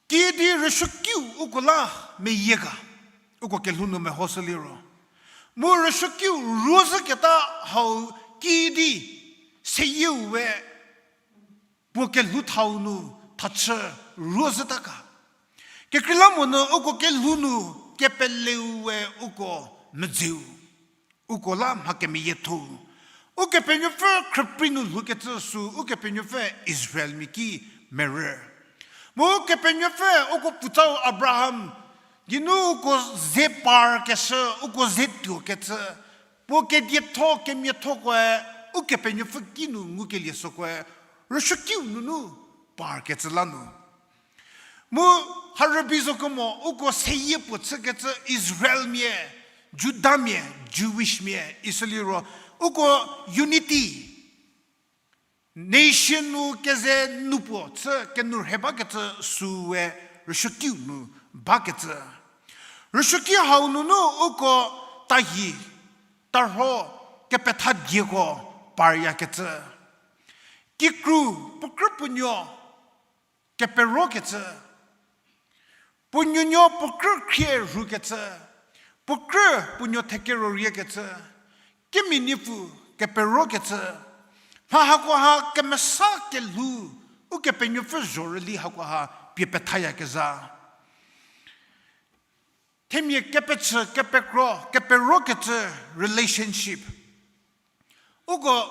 Kiüdi rüsuokiu uko la meyie ga, uko kelhou nu mehoshü liro, mu rüsuokiu ruozhüketa hau kiüdi seyieu we puo kelhou thau nu thachü ruozhüta ga. Kekreilamonyü uko kelhou nu kepeleu we uko medzeu, uko la mha kemeyiethou. Ukepenuopfü khrüprei nu lhoukecü sü Ukepenuopfü Israelmia ki merü. Mu Ukepenuopfü uko puotsau Abraham geinu uko ze parkeshü, uko ze tuokecü, puo kedietho kemiathokoe Ukepenuopfü kinu ngukelie sükoe rüsuokiu nunu parkecü la nu. Mu ha rübei zo kemo uko seyie puo chükecü Israelmia, Judamia, Jewishmia, isüliro uko unity, nation nu keze nu puo chü kenourhe bakecü süe rüsuokiu nu bakecü. Rüsuoki hau nunu uko tahi, tarho, kepethadieko paryakecü. Kikru, puo krü puo nuo keperokecü. Puo nuonuo puo krü khrie rhukecü, puo krü puo nuo thekero riekecü, kemia nipfu keperokecü, mha hakoha kemesa kelhou, Ukepenuopfü zhorüli hakoha pie pethayakezha. Themia kepechü, kepekro, keperokecü relationship. Uko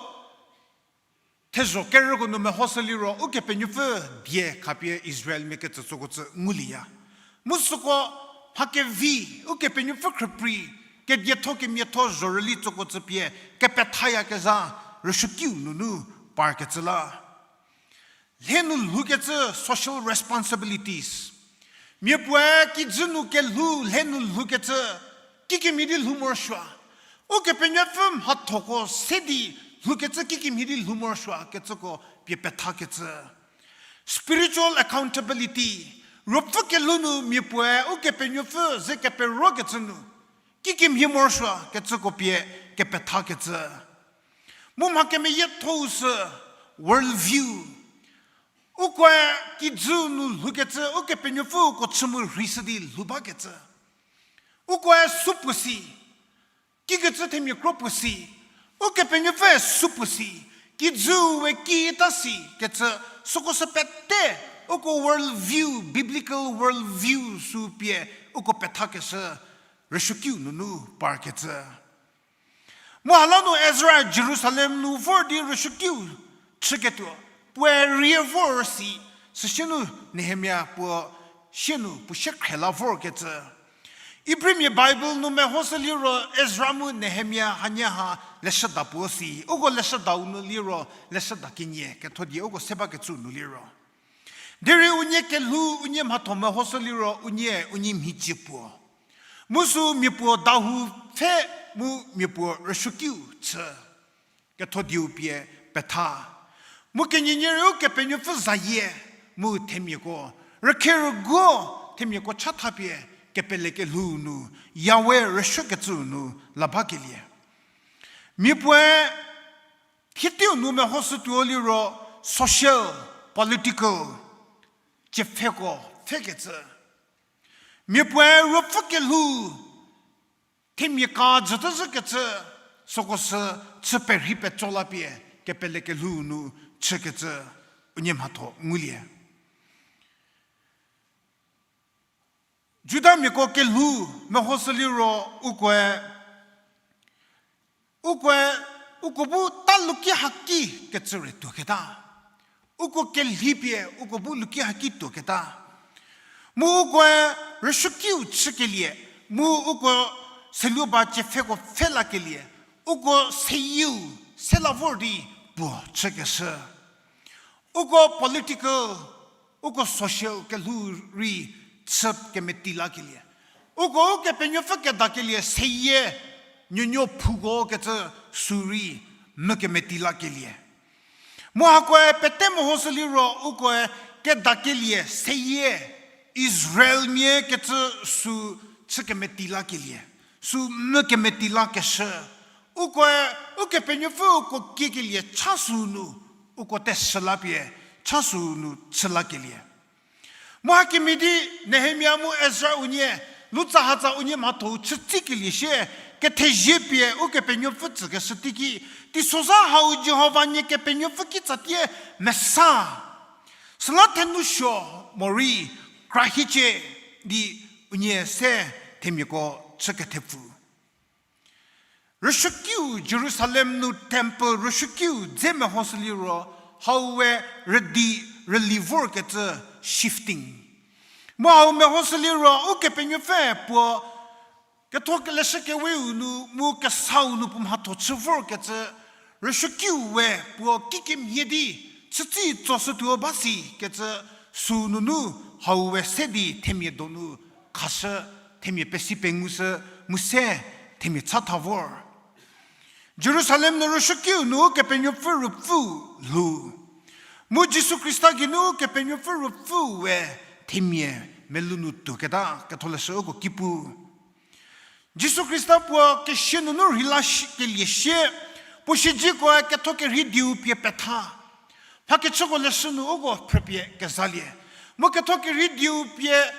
Thezho kerüko nu mehoshü liro Ukepenuopfü die khapie Israelmia ketsütsoko tsü ngulieya. Mu süko mha kevi, Ukepenuopfü khrüprei, kedietho kemiatho zhorüli tsoko tsü pie kepethayakezha rüsuokiu nunu parkecü la. Lhe nu lhoukecü social responsibilities. Mia puoe kijü nu kelhou lhe nu lhoukecü kikemhie di lhou morosuo. Ukepenuopfü mhathoko se di lhoukecü kikemhie di lhou morosuo kecüko pie pethakecü. Spiritual accountability. Ruopfü kelhou nu mia puoe Ukepenuopfü ze keperokecü nu kikemhie morosuo kecüko pie kepethakecü. Mu mha kemeyiethou sü world view. Ukoe kijü nu lhoukecü Ukepenuopfüko chü mu rheishü di lhou bakecü. Ukoe supuo si, kikecü themia kro puo si, Ukepenuopfü supuo si, kijüu we kita si kecü, süko sü pete, uko world view, biblical world view sü pie, uko pethakeshü, rüsuokiu nunu parkecü. Mu hala nu Ezra Jerusalem nu vor di rüsuokiu chüketuo, puoe rie vor si, süsie nu Nehemia puo sie nu puo sie khre la vorkecü. Ibrimia Bible nu mehoshü liro Ezra mu Nehemia hanie ha leshüda puo si, uko leshüdau nu liro leshüda kenie ketho die uko se bakecü nu liro. Derei unie kelhou unie mhatho mehoshü liro unie unie mhicie puo. Mu sü mia puo dahou pfhe mu mia puo rüsuokiu chü. Ketho dieu pie petha. Mu kenienie rei Ukepenuopfü zayie mu themiako. Rükhe rüguo themiako chatha pie kepele kelhou nu, Yahweh rüsuokecü nu la bakelie. Mia puoe thie teiu nu mehoshütuo liro social, political, tsiepfheko pfhekecü. Mia puoe ruopfü kelhou themia ka jütezhükecü, süko sü chü perhei petso la pie kepele kelhou nu chükecü unie mhatho ngulie. Judamiako kelhou mehoshü liro ukoe, ukoe, uko bu ta luki haki kecü rei tuoketa. Uko kelhi pie uko bu luki haki tuoketa. Mu ukoe rüsuokiu chükelie, mu uko seluoba tsiepfheko pfhe lakelie, uko seyieu se la vor di puo chükeshü. Uko political, uko social kelhou rei chü kemeti lakelie. Uko Ukepenuopfü kedakelie seyie nuonuo phuko kecü sü rei mü kemeti lakelie. Mu hakoe pete mehoshü liro ukoe kedakelie seyie Israelmia kecü sü chü kemeti lakelie, sü mü kemeti lakeshü. Ukoe Ukepenuopfü uko kiekelie cha sü nu, uko teshü la pie cha sü nu chü lakelie. Mu hakemhie di Nehemia mu Ezra unie, lutsahatsa unie mhatho-u chütsikelie sie, kethezie pie Ukepenuopfü tsükeshü teiki, teisozha hau Jihova nie Kepenuopfü kitsatie mesa. Süla thenou suo morei kra hiecie di unie se themiako chü kethepfu. Rüsuokiu Jerusalem nu temple rüsuokiu dze mehoshü liro, hau we rüdi rüli vorkecü shifting. Mu hau mehoshü liro Ukepenuopfü puo ketho keleshü keweu nu mu kesau nu puo mhatho chü vorkecü, rüsuokiu we puo kikemhie di chütsi tsoshütuo ba si kecü sü nunu hau we se di themia donu khashü, themia pesi pengushü, mu se themia chatha vor. Jerusalem nu rüsuokiu nu Kepenuopfü Ruopfü lhou. Mu Jisu Khrista geinu Kepenuopfü Ruopfü we themia melou nu tuoketa ketholeshü uko ki pu. Jisu Khrista puo kesia nunu rheila shi-, kelie sie, puo siedzeko ketho kerhei dieu pie petha. Mhakechüko leshü nu uko phrüpie kezalie. Mu ketho kerhei dieu pie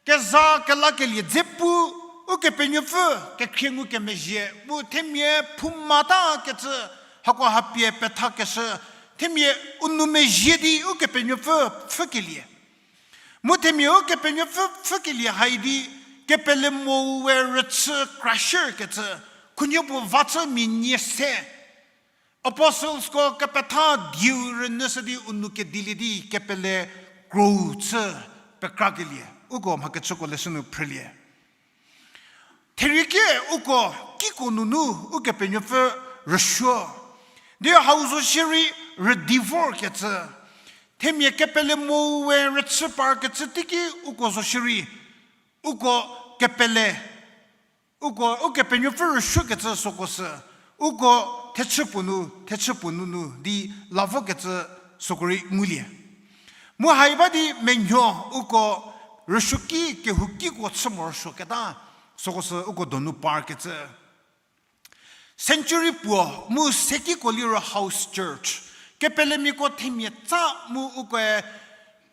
keza kelakelie dze pu, Ukepenuopfü kekhrie ngukemezhie, mu themia phouma ta kecü, hako hapie pethakeshü, themia u nou mezhie di Ukepenuopfü pfhükelie. Mu themia Ukepenuopfü pfhükelie hai di, kepele mo we rüchü crusher kecü, khunuo puo va chü mia nie se, apostlesko kepetha dieu rünyüshü di u nou kedilie di kepele krou chü pekrakelie uko mhakechüko leshü nu phrülie. Therieke uko kiko nunu Ukepenuopfü rüsuo. Di hau zo shierei rüdi vorkecü. Themia kepele mo we rüchü parkecü teiki uko zo shierei. Uko kepele, uko Ukepenuopfü rüsuokecü süko sü, uko thechü puo nu, thechü puo nunu di la vokecü süko rei ngulie. Mu hai ba di menuo uko rüsuoki kehoukiko chü morosuoketa süko sü uko donu parkecü. Century puo mu sekiko liro house church. Kepelemiako themia tsa mu ukoe,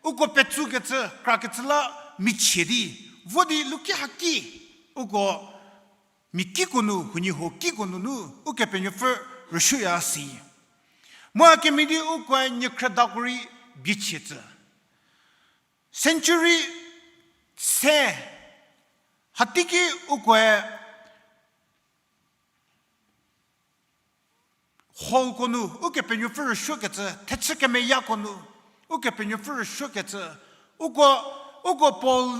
uko petsukecü, krakecü la michie di, vo di luki haki, uko mia kiko nu, huoniehuo kiko nunu, Ukepenuopfü rüsuoya si. Mu hakemhie di ukoe niekhrüdako rei biechie tsü. Century se, hatiki ukoe hallko nu Ukepenuopfü rüsuokecü, thechü kemeyako nu Ukepenuopfü rüsuokecü, uko, uko Paul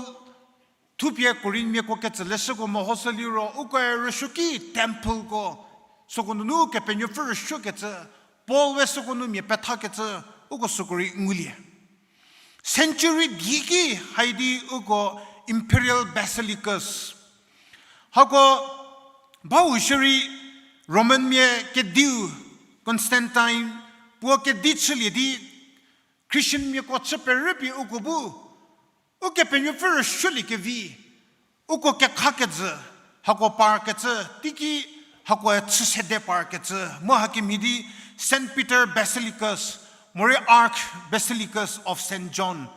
thupie Korinthmiako ketsü leshüko mehoshü liro, ukoe rüsuoki templeko, süko nunu Ukepenuopfü rüsuokecü, Paul we süko nu mia pethakecü, uko süko rei ngulie. Century die ki hai di uko imperial basilicas. Hako bau shierei Romanmia kediu Constantine puo kedi chülie di Christianmiako chü perüpie uko bu Ukepenuopfü rüsuoliekevi, uko kekhakejü, hako parkecü, teiki hakoe chü sede parkecü, mu hakemhie di Saint Peter Basilicus, morei Archbasilicus of Saint John,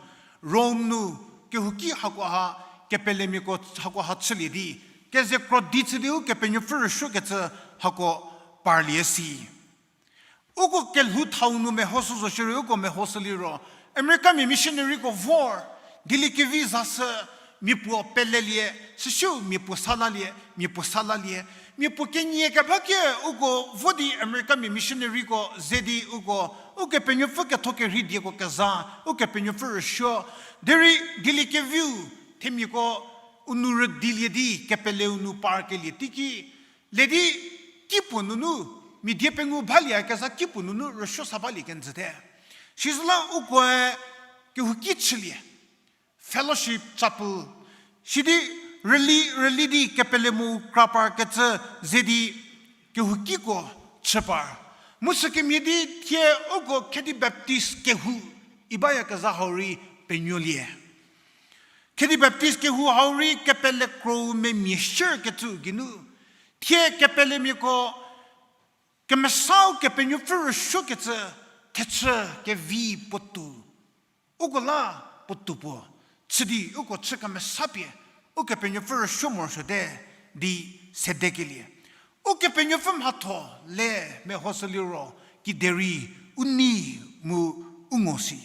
Rome nu kehouki hakoha kepelemiako hakoha chülie di, keze krodi chü di Ukepenuopfü rüsuokecü hako parlie si. Uko kelhou thau nu mehoshü zo shierei uko mehoshü liro, Americamia missionaryko vor, dieliekevi zashü, mia puo pelelie, süsiu mia puo sa lalie, mia puo sa lalie, mia puo kenie keba kie uko vo di Americamia missionaryko ze di uko, Ukepenuopfü ketho kerhei dieko keza, Ukepenuopfü rüsuo, derei dieliekeviu, themiako u nou rüdilie di kepeleu nu parkelie teiki, le di kipuo nunu, mia die pengou balie kezha kipuo nunu rüsuo sa balie kenjüte. Sizüla ukoe kehouki chülie, fellowship chapel, sidi rüli, rüli di kepele mu kra parkecü ze di kehoukiko chü par. Mu sükemhie di thie uko Khedi Baptist kehou, ibayakezha hau rei penuolie. Khedi Baptist kehou hau rei kepele krou memia shierkecü geinu, thie kepelemiako kemesau Kepenuopfü rüsuokecü thechü kevi puotou, uko la puotou puo chü di uko chü kemesapie Ukepenuopfü rüsuo morosuote di sedekelie. Ukepenuopfü mhatho le mehoshü liro kiderei u nei mu u ngo si.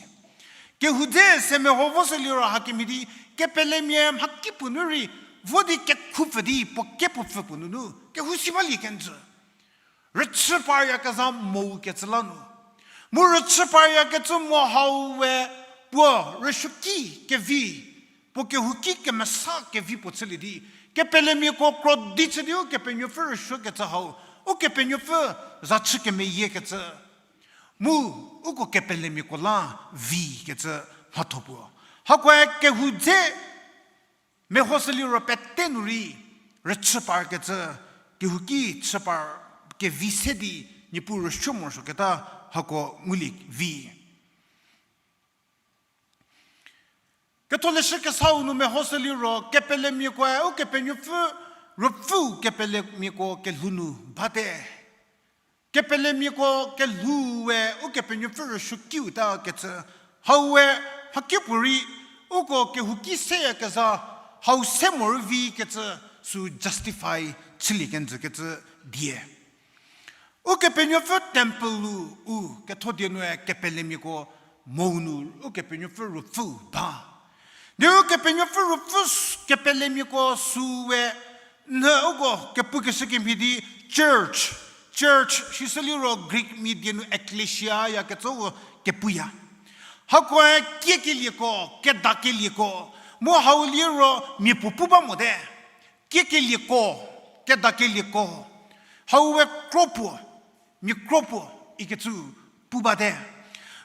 Kehou dze se meho voshü liro hakemhie di kepelemia mhakipuo nu rei vo di kekhupfü di puo kepuo pfü puo nunu kehou si balie kenjü. Rüchü paryakezha mou kecü la nu. Mu rüchü paryakecü mo hau we puo rüsuoki kevi, puo kehouki kemesa kevi puo chülie di, kepelemiako krodi chü di Ukepenuopfü rüsuokecü hau, Ukepenuopfü za chü kemeyiekecü. Mu uko kepelemiako la vikecü mhatho puo. Hakoe kehou dze mehoshü liro pete nu rei rüchü parkecü, kehouki chü par kevi se di Niepuu rüsuo morosuoketa hako ngulie vi. Ketholeshü Kesau nu mehoshü liro kepelemiakoe Ukepenuopfü, Ruopfü kepelemiako kelhou nu bate. Kepelemiako kelhou we Ukepenuopfü rüsuokiu ta kecü, hau we mhakipuorei uko kehouki seyakezha hau se morei vikecü sü justify chülie kenjü kecü die. Ukepenuopfü temple-u u ketho die nue kepelemiako mou nu Ukepenuopfü Ruopfü ba. Derei Ukepenuopfü Ruopfü s-, kepelemiako sü we nhü uko kepukeshü kemhie di church, Church shisü liro Greek mia die nu ekklesia yakecü kepuya. Hakoe kiekelieko, kedakelieko, mu hau liro mia puo pu ba mote. Kiekelieko, kedakelieko, hau we kro puo, mia kro puo ikecü pu bate.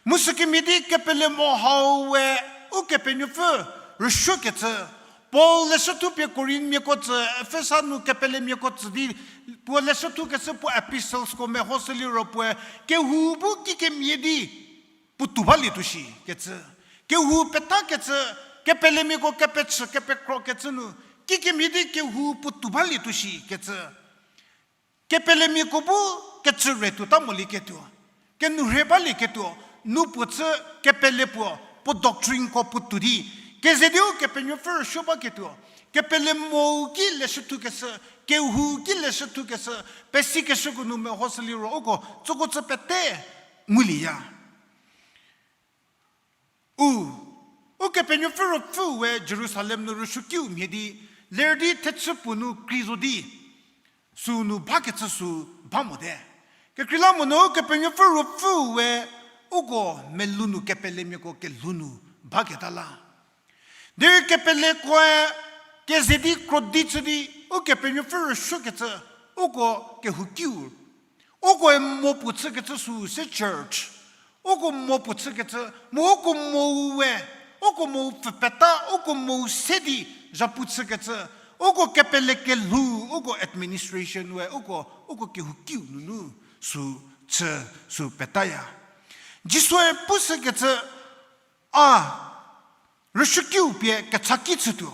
Mu sükemhie di kepele mo hau we Ukepenuopfü rüsuokecü, Paul leshüthu pie Korinthmiako tsü, Efesa nu kepelemiako tsü di, puo leshüthukecü puo epistlesko mehoshü liro puoe kehou bu kikemhie di puo tou balietuo shi kecü. Kehou petakecü, kepelemiako kepechü kepekrokecü nu, kikemhie di kehou puo tou balietuo shi kecü. Kepelemiako bu kecü re tuota molieketuo, kenou rhe balieketuo, nu puo chü kepele puo, puo doctrineko puo tou di, keze di Ukepenuopfü rüsuo baketuo, kepele mou ki leshüthukeshü, kehou ki leshüthukeshü, pesikeshüko nu mehoshü liro uko tsüko tsü pete ngulieya. U, Ukepenuopfü Ruopfüu we Jerusalem nu rüsuokiu mhie di, ler di thechü puo nu krei zo di, sünu bakecü sü ba mote. Kekreilamonyü Ukepenuopfü Ruopfüu we uko melou nu kepelemiako kelhou nu baketa la. Derei kepelekoe keze di krodi chü di, Ukepenuopfü rüsuokecü, uko kehoukiu, ukoe mo puo chükecü sü se church, uko mo puo chükecü, mu uko mou we, uko mou pfü peta, uko mou se di zhapu chükecü, uko kepele kelhou, uko administration we, uko, uko kehoukiu nunu sü chü, sü petaya. Jisue pushükecü, a, rüsuokiu pie kechaki chütuo.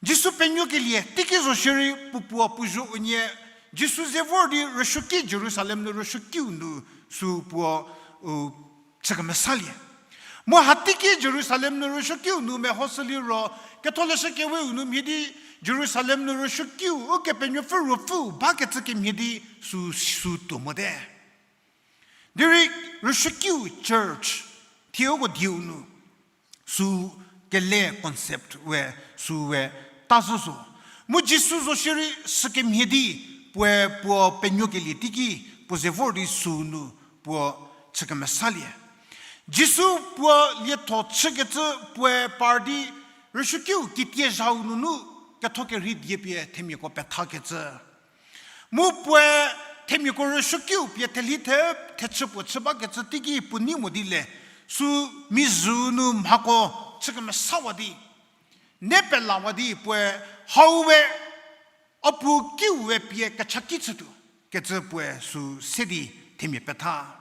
Jisu penuokelie teiki zo shierei puo puo puo zho unie, Jisu ze vor di rüsuoki Jerusalem nu rüsuokiu nu sü puo, u, chükemesalie. Mu hateiki Jerusalem nu rüsuokiu nu mehoshü liro, Ketholeshü Keweu nu mhie di Jerusalem nu rüsuokiu Ukepenuopfü Ruopfüu bakecü kemhie di sü, sü tuo mote. Derei rüsuokiu church, thie uko dieu nu, sü kele concept we, sü we ta zhü zo. Mu Jisu zo shierei sükemhie di, puoe puo penuokelie teiki, puo ze vor di sünu puo chükemesalie. Jisu puo lietho chükecü puoe par di, rüsuokiu kitie zhau nunu, ketho kerhei die pie themiako pethakecü. Mu puoe themiako rüsuokiu pie thelhi the, thechü puo chü bakecü teiki puo nei mo di le, sü mizhü nu mhako chükemesawa di, ne pelawa di puoe hau we, a puo kiu we pie kechaki chütuo, kecü puoe sü se di themia petha.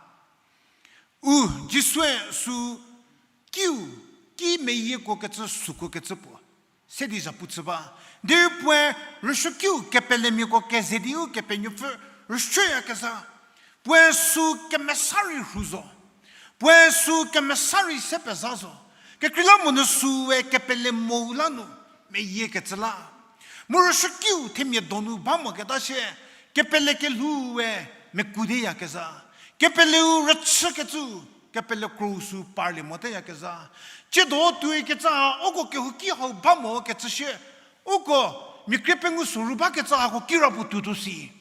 U, Jisue sü kiu, ki meyiekuokecü sükuokecü puo se di zhapu chü ba. Derei puoe rüsuokiu kepelemiako keze di Ukepenuopfü rüsuoyakezha. Puoe sü kemesa rei rhu zo. Puoe sü kemesa rei se pezha zo. Kekreilamonyü süe kepele mou la nu meyiekecü la. Mu rüsuokiu themia donu ba moketa shie, kepele kelhou we mekuoteyakezha. Kepeleu rüchükecü, kepele krou sü parlie moteyakezha. Tsiedo tuoi kecü ha uko kehouki hau ba mokecü shie, uko mia krie pengou sü ru bakecü hako kirapuo tuotuo si.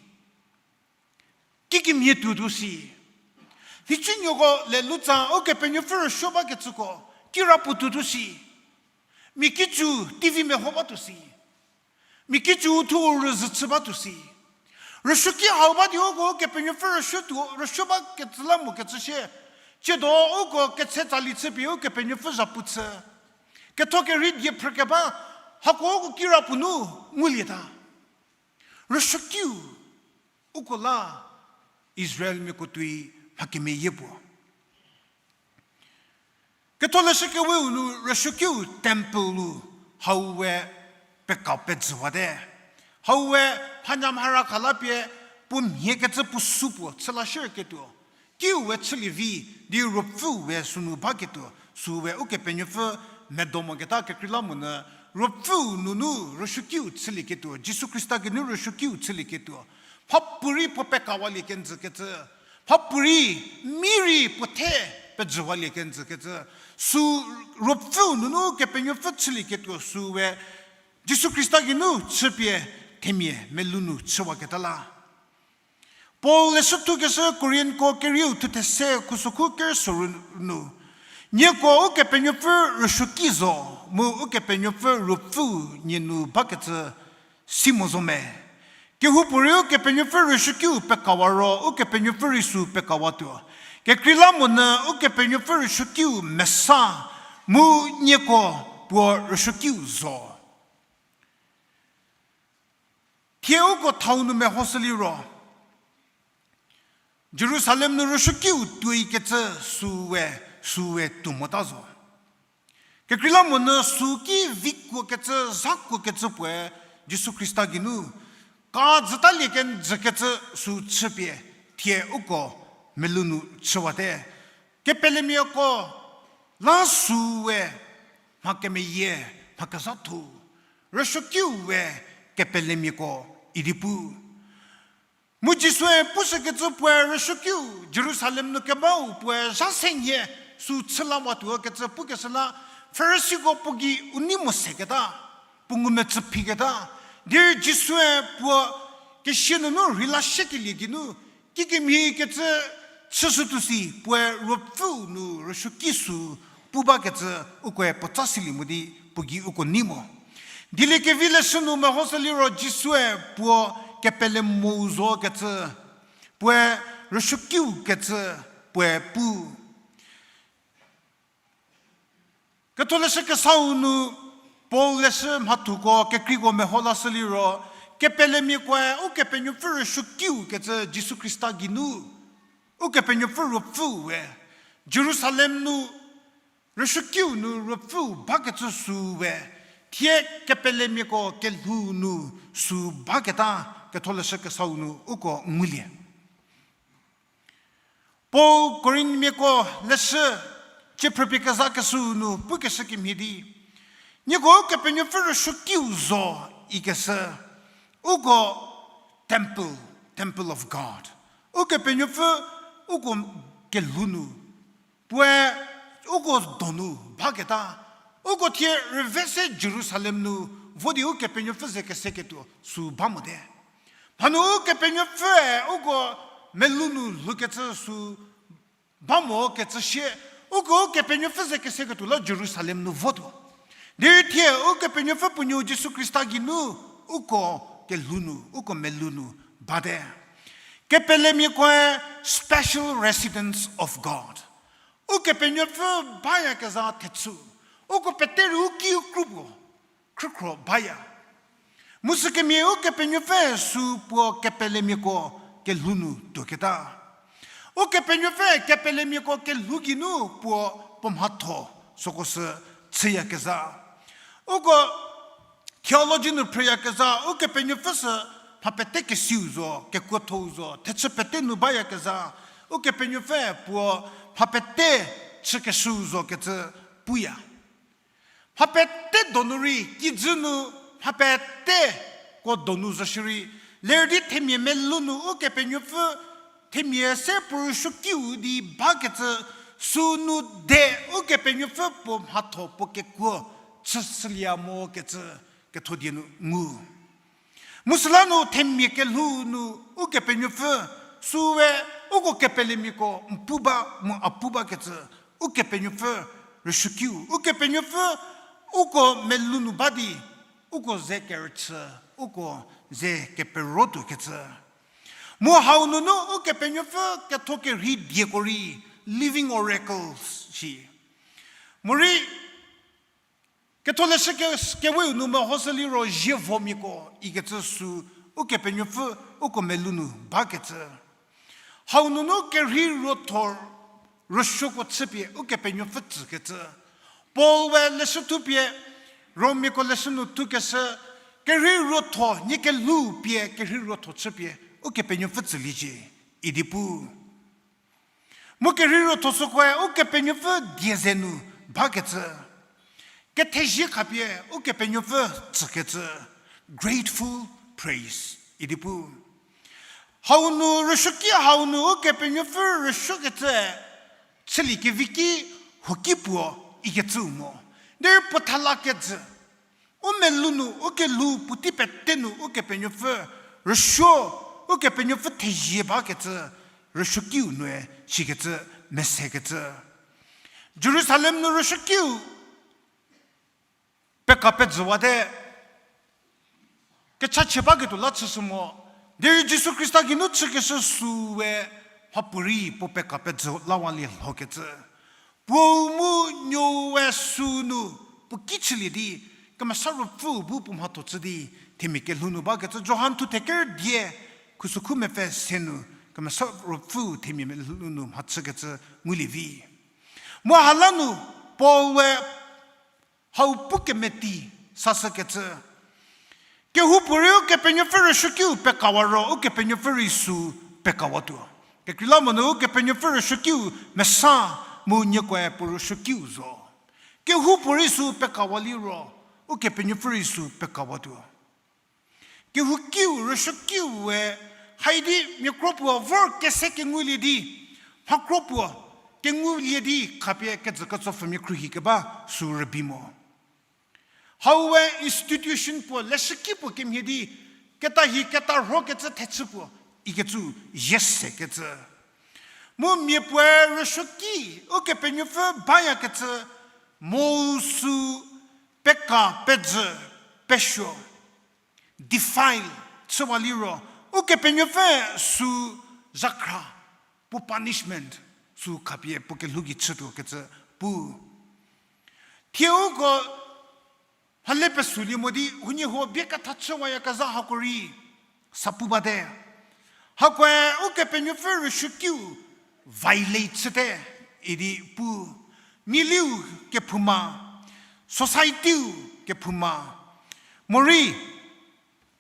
Kikemhie tuotuo si. Nhicunuoko le lutsa Ukepenuopfü rüsuo bakecüko kirapuo tuotuo si. Mia kicü T V meho batuo si. Mia kicü u thuo rüzhü chü batuo si. Rüsuoki hau ba di uko Ukepenuopfü rüsuo tuo, rüsuo bakecü la mokecü shie. Tsiedo uko ketse tsali chüpie Ukepenuopfü zhapu chü, ketho kerhei die phrükeba, hako uko kirapuo nu ngulieta. Rüsuokiu, uko la Israelmiako tuoi mha kemeyie puo. Ketholeshü Keweu nu rüsuokiu temple-u hau we pekau pejüwate. Hau we mhanyamhara kha la pie puo mhiekecü puo sü puo chü la shierketuo. Kiu we chülie vi di Ruopfüu we sünu baketuo, sü we Ukepenuopfü medo moketa kekreilamonyü, Ruopfüu nunu rüsuokiu chülieketuo, Jisu Khrista geinu rüsuokiu chülieketuo. Mhapuorei puo pekawalie kenjükecü. Mhapuorei, mi rei puo the pejüwalie kenjükecü. Sü Ruopfüu nunu Kepenuopfü chülieketuo sü we Jisu Khrista geinu chüpie themia melou nu chüwaketa la. Paul leshü thukeshü Korinthko kerieu thuthe se khusokhu kerü soru nu, nieko Ukepenuopfü rüsuoki zo, mu Ukepenuopfü Ruopfü nie nu bakecü si mo zo me? Kehoupuorei Ukepenuopfü rüsuokiu pekawa ro Ukepenuopfü rei sü pekawatuo. Kekreilamonyü Ukepenuopfü rüsuokiu mesa, mu nieko puo rüsuokiu zo. Thie uko thau nu mehoshü liro, Jerusalem nu rüsuokiu tuoikecü süu we, süu we tuo mota zo. Kekreilamonyü süki vikuokecü, zhakuokecü puoe Jisu Khrista geinu ka dzütalie kenjükecü sü chüpie thie uko melou nu chüwate. Kepelemiako la süu we mha kemeyie, mha kezhatho, rüsuokiu we kepelemiako idi pu. Mu Jisue pushükecü puoe rüsuokiu Jerusalem nu kebau puoe zha se nhie sü chü la watuo kecü pukeshü la, Farisiko puo gei u nei mo seketa, puo ngumecü phiketa, derei Jisue puo kesia nunu rheila shiekelie geinu, kikemhie kecü chüshütuo si puoe Ruopfüu nu rüsuoki sü pu bakecü ukoe puotsa silie mo di puo gei uko nei mo. Dieliekevi leshü nu mehoshü liro Jisue puo kepele mou zo kecü, puoe rüsuokiu kecü puoe pu. Ketholeshü Kesau nu Paul leshü mhathuko kekreiko meho lashü liro, kepelemiakoe Ukepenuopfü rüsuokiu kecü Jisu Khrista geinu, Ukepenuopfü Ruopfüu we Jerusalem nu rüsuokiu nu Ruopfüu bakecü sü we, thie kepelemiako kelhou nu sü baketa Ketholeshü Kesau nu uko ngulie. Paul Korinthmiako leshü cie phrüpie kezakeshüu nu pukeshü kemhie di, nieko Ukepenuopfü rüsuokiu zo ikeshü, uko temple, temple of God. Ukepenuopfü uko kelhou nu, puoe uko donu baketa, uko thie rüve se Jerusalem nu vo di Ukepenuopfü ze keseketuo sü ba mote. Mhanu Ukepenuopfüe uko melou nu lhoukecü sü ba mo kecü sie, uko Ukepenuopfü ze keseketuo la Jerusalem nu votuo. Derei thie Ukepenuopfü puo nuo Jisu Khrista geinu uko kelhou nu, uko melou nu bate. Kepelemiakoe special residence of God. Ukepenuopfü bayakezha thechü, uko pete rei u ki u kru puo khrükhro baya. Mu sükemhie Ukepenuopfü sü puo kepelemiako kelhou nu tuoketa. Ukepenuopfü kepelemiako kelhou geinu puo puo mhatho süko sü chüyakezha. Uko theology nu phrüyakezha, Ukepenuopfü sü mha pete kesiu zo, kekuothou zo, thechü pete nu bayakezha, Ukepenuopfü puo mha pete chükeshüu zo kecü puya. Mha pete donu rei, kijü nu mha peteko donu zo shierei, ler di themia melou nu Ukepenuopfü, themia se puo rüsuokiu di bakecü sü nu de Ukepenuopfü puo mhatho puo kekuo chüshülie mo kecü kethodie nu ngu. Mu süla nu themia kelhou nu Ukepenuopfü sü we uko kepelemiako n pu ba mu a pu bakecü Ukepenuopfü rüsuokiu, Ukepenuopfü uko melou nu ba di, uko ze kerüchü, uko ze keperotuokecü. Mu hau nunu Ukepenuopfü ketho kerhei dieko rei living oracles shi. Morei Ketholeshü ke-, Keweu nu mehoshü liro zievomiako ikecü sü Ukepenuopfü uko melou nu bakecü. Hau nunu kerhei ruotho rüsuoko chüpie Ukepenuopfü tsükecü. Paul we leshü thupie Romiako leshü nu thukeshü, kerhei ruotho nie kelhou pie kerhei ruotho chüpie Ukepenuopfü tsüliecie idi pu. Mu kerhei ruotho sükoe Ukepenuopfü die ze nu bakecü. Kethezie khapie Ukepenuopfü tsükecü, grateful praise idi pu. Hau nu rüsuoki, hau nu Ukepenuopfü rüsuokecü chülie kevi ki huoki puo ikecüu mo. Derei puo thala kejü, u melou nu, u kelhou puotei pete nu Ukepenuopfü rüsuo Ukepenuopfü thezie bakecü, rüsuokiu nue sikecü, mesekecü. Jerusalem nu rüsuokiu peka pejüwate, kechachie baketuo la chüshü mo, derei Jisu Khrista geinu chükeshü süu we mhapuorei puo peka pejü lawalie lhokecü. Puou mu nuou we sünu puo ki chülie di, Kemesa Ruopfüu bu puo mhatho chü di, themia kelhou nu bakecü Johan thuthe ker die, khusükhu mepfü se nu, Kemesa Ruopfüu themia melhou nu mhachükecü ngulie vi. Mu hala nu Paul we hau pu kemeti sashükecü. Kehoupuorei Ukepenuopfü rüsuokiu pekawa ro, Ukepenuopfü rei sü pekawatuo. Kekreilamonyü Ukepenuopfü rüsuokiu mesa mu niekoe puo rüsuokiu zo. Kehoupuorei sü pekawa liro, Ukepenuopfü rei sü pekawatuo. Kehoukiu, rüsuokiu we, haidi mia kro puo vor kese kengulie di, mha kro puo kengulie di khapie kejü ketsopfhümia khruohi keba sü rübei mo. Hau we institution puo, leshüki puo kemhie di, keta hi keta rhokecü thechü puo, ikecü, ye sekecü. Mu mia puoe rüsuoki, Ukepenuopfü bayakecü, mo sü peka pejü, pesuo, defile chüwa liro, Ukepenuopfü sü zhakhra, puo punishment, sü khapie puo kelhou gei chütuo kecü pu. Thie uko mhale pesülie mo di, huoniehuo bie ketha chüwayakezha hako rei, sa pu bate. Hakoe Ukepenuopfü rüsuokiu violate chüte, idi pu. Miliu kephouma, society-u kephouma. Morei,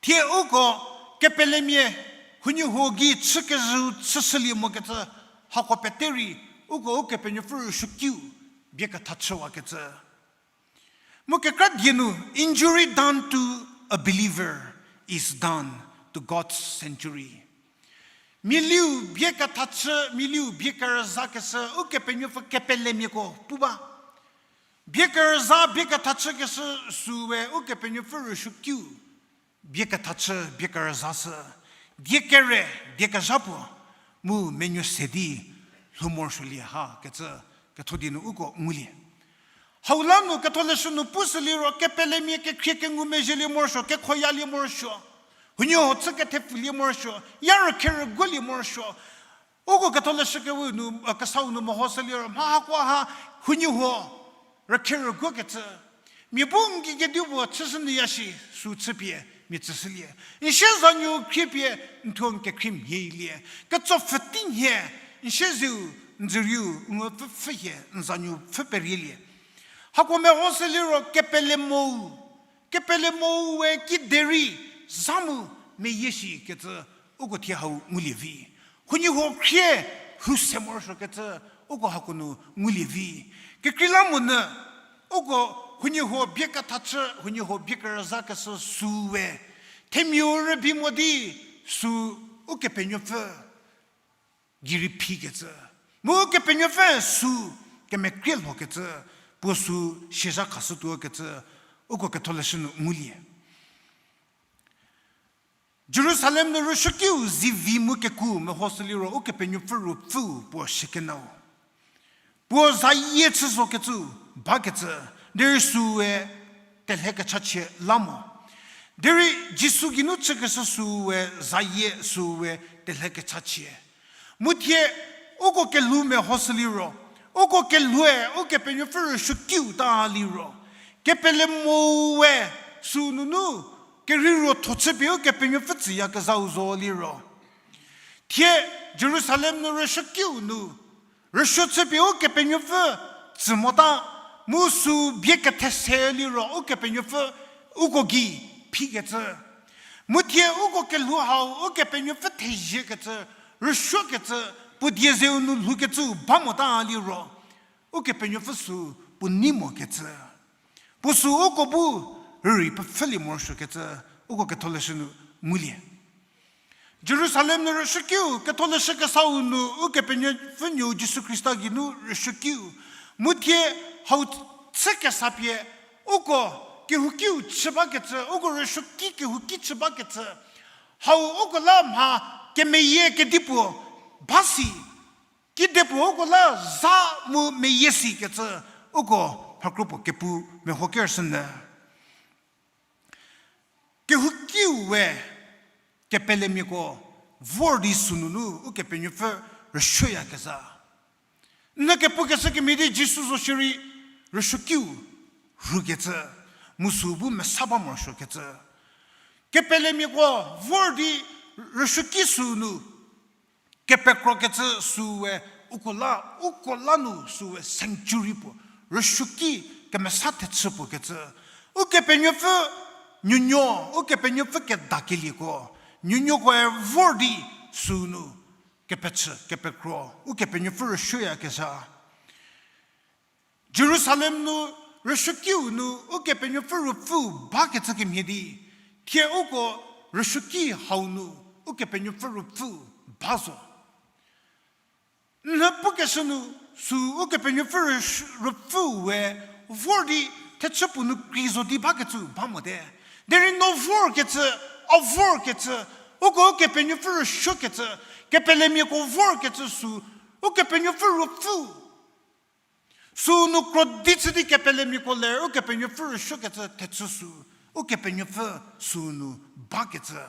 thie uko kepelemia huoniehuo gei chükezhü chüshülie mokecü, hako pete rei, uko Ukepenuopfü rüsuokiu bie ketha chüwakecü. Mu kekra die nu, injury done to a believer is done to God's sanctuary. Miliu bie ketha chü, miliu bie kerüzakeshü, Ukepenuopfü kepelemiako pu ba. Bie kerüza, bie ketha chükeshü süu we Ukepenuopfü rüsuokiu bie ketha chü, bie kerüzashü, die kere, die kezha puo, mu menuo se di lhou morosuolie ha kecü, ketho die nu uko ngulie. Hau la nu ketholeshü nu pushü liro, kepelemia kekhrie kengumezhielie morosuo, kekhoyalie morosuo, huoniehuo chü kethepfülie morosuo, ya rükherüguolie morosuo. Uko ketholeshü kewe nu, kesau nu mehoshü liro, mha hako ha huoniehuo rükherüguokecü. Mia bu n gei kedipuo chüshü nyü ya shi, sü chüpie mia tsüshülie. N sie zanuo khriepie n thuo n kekhrie mhielie. Ketsopfhü tei nhie, n siezeu, n dzürieu, n ngu pfü pfhü hie, n zanuo pfhü perielie. Hako mehoshü liro kepele mou, kepele mou we kiderei za mu meyie shi kecü uko thie hau ngulie vi. Huoniehuo khrie lhou se morosuokecü uko hako nu ngulie vi. Kekreilamonyü uko huoniehuo bie ketha chü, huoniehuo bie kerüzakeshü süu we themiau rübei mo di sü Ukepenuopfü gei rei phikecü, mu Ukepenuopfü sü kemekrie lhokecü, puo sü siezha khashütuokecü, uko ketholeshü nu ngulie. Jerusalem nu rüsuokiu zivi mu keku mehoshü liro Ukepenuopfü Ruopfüu puo shükenau. Puo zayie chü zokecü, bakecü, derei süu we telhe kechachie la mo. Derei Jisu geinu chükeshü süu we zayie süu we telhe kechachie. Mu thie uko kelhou mehoshü liro, uko kelhoue Ukepenuopfü rüsuokiu ta liro, kepele mou we sünunu kerheiro tho chüpie Ukepenuopfü tsüyakezhau zo liro. Thie Jerusalem nu rüsuokiu nu, rüsuo chüpie Ukepenuopfü tsü mota, mu sü bie kethese liro Ukepenuopfü uko gei phikecü. Mu thie uko kelhou hau Ukepenuopfü theziekecü, rüsuokecü, puo die zeu nu lhoukecüu ba mota liro, Ukepenuopfü sü puo nei mokecü. Puo sü uko bu rürei pfhülie morosuokecü, uko ketholeshü nu ngulie. Jerusalem nu rüsuokiu ketholeshü kesau nu Ukepenuopfü nuou Jisu Khrista geinu rüsuokiu. Mu thie hau chü kesa pie uko kehoukiu chü bakecü, uko rüsuoki kehouki chü bakecü. Hau uko la mha kemeyie kedipuo ba si, kidepuo uko la za mu meyie si kecü, uko mhakropuo kepu meho kerüshünyü. Kehoukiu we kepelemiako vor di sünunu Ukepenuopfü rüsuoyakezha. N kepukeshü kemhie di Jisu zo shierei rüsuokiu rhukecü, mu sü bu mesa ba morosuokecü. Kepelemiako vor di rüsuoki sünu kepekrokecü süe uko la, uko la nu süe sanctuary puo, rüsuoki kemesa thechü puo kecü. Ukepenuopfü nuonuo, Ukepenuopfü kedakelieko, nuonuokoe vor di sünu kepechü, kepekro, Ukepenuopfü rüsuoyakezha. Jerusalem nu rüsuokiu nu Ukepenuopfü Ruopfüu bakecü kemhie di, thie uko rüsuoki hau nu Ukepenuopfü Ruopfüu ba zo. N pukeshü nu sü Ukepenuopfü rüs-, Ruopfüu we vor di thechü puo nu kri zo di bakecü ba mote. Derei no vorkecü, a vorkecü, uko Ukepenuopfü rüsuokecü, kepelemiako vorkecü sü Ukepenuopfü Ruopfüu. Sünu krodi chü di kepelemiako ler Ukepenuopfü rüsuokecü thechü sü, Ukepenuopfü sünu bakecü.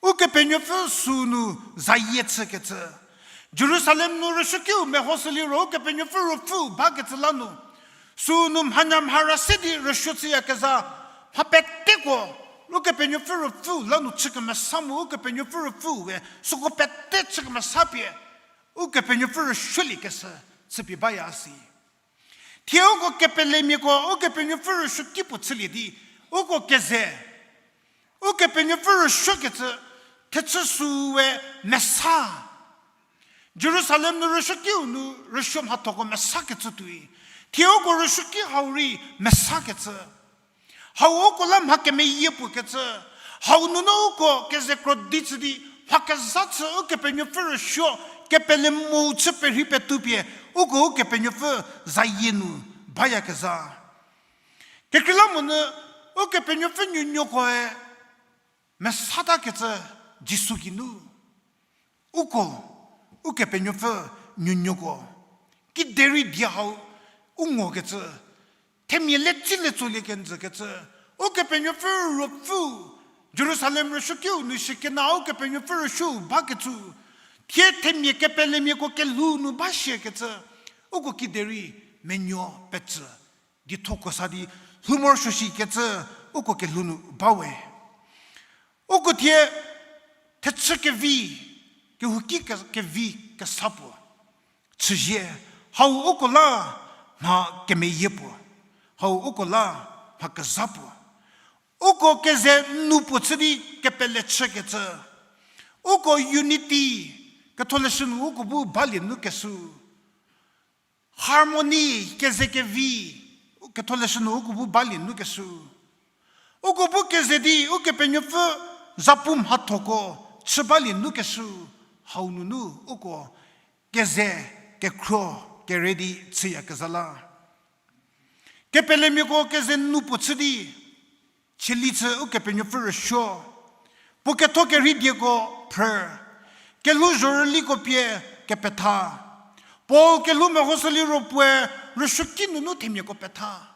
Ukepenuopfü sünu zayie chükecü. Jerusalem nu rüsuokiu mehoshü liro Ukepenuopfü Ruopfüu bakecü la nu, sünu mhanyamhara se di rüsuo chüyakezha, mha peteko Ukepenuopfü Ruopfüu la nu chü kemesa mu Ukepenuopfü Ruopfüu we süko pete chü kemesa pie Ukepenuopfü rüsuoliekeshü chüpie baya si. Thie uko kepelemiako Ukepenuopfü rüsuoki puo chülie di, uko keze, Ukepenuopfü rüsuokecü thechü süe mesa. Jerusalem nu rüsuokiu nu rüsuo mhathoko mesakecü tuoi, thie uko rüsuoki hau rei mesakecü. Hau uko la mha kemeyie puo kecü, hau nunu uko keze krodi chü di, mha kezha chü Ukepenuopfü rüsuo, kepele mo chü perhei petu pie, uko Ukepenuopfü zayie nu bayakezha. Kekreilamonyü Ukepenuopfü nuonuokoe mesatakecü Jisu geinu. Uko, Ukepenuopfü nuonuoko, kiderei die hau u ngokecü, themia le tsi le tsolie kenjükecü, Ukepenuopfü Ruopfüu, Jerusalem rüsuokiu nu shikena Ukepenuopfü rüsuou bakecü, thie themia kepelemiako kelhou nu ba shiekecü, uko kiderei menuo petsü, diethoko sa di lhou morosuo shikecü, uko kelhou nu ba we. Uko thie thechü kevi, kehouki ke-, kevi kesa puo chüzie, hau uko la mha kemeyie puo, hau uko la mha kezha puo. Uko keze nu puo chü di kepele chükecü. Uko unity, ketholeshü nu uko bu balie nu keshü. Harmony, keze kevi, ketholeshü nu uko bu balie nu keshü. Uko bu keze di Ukepenuopfü zapu mhathoko chü balie nu keshü, hau nunu uko keze kekhro kere di chüyakezha la. Kepelemiako keze nu puo chü di, cheli chü Ukepenuopfü rüsuo. Puo ketho kerhei dieko phrü. Kelhou zhorüliko pie kepetha. Paul kelhou mehoshü liro puoe rüsuoki nunu themiako petha.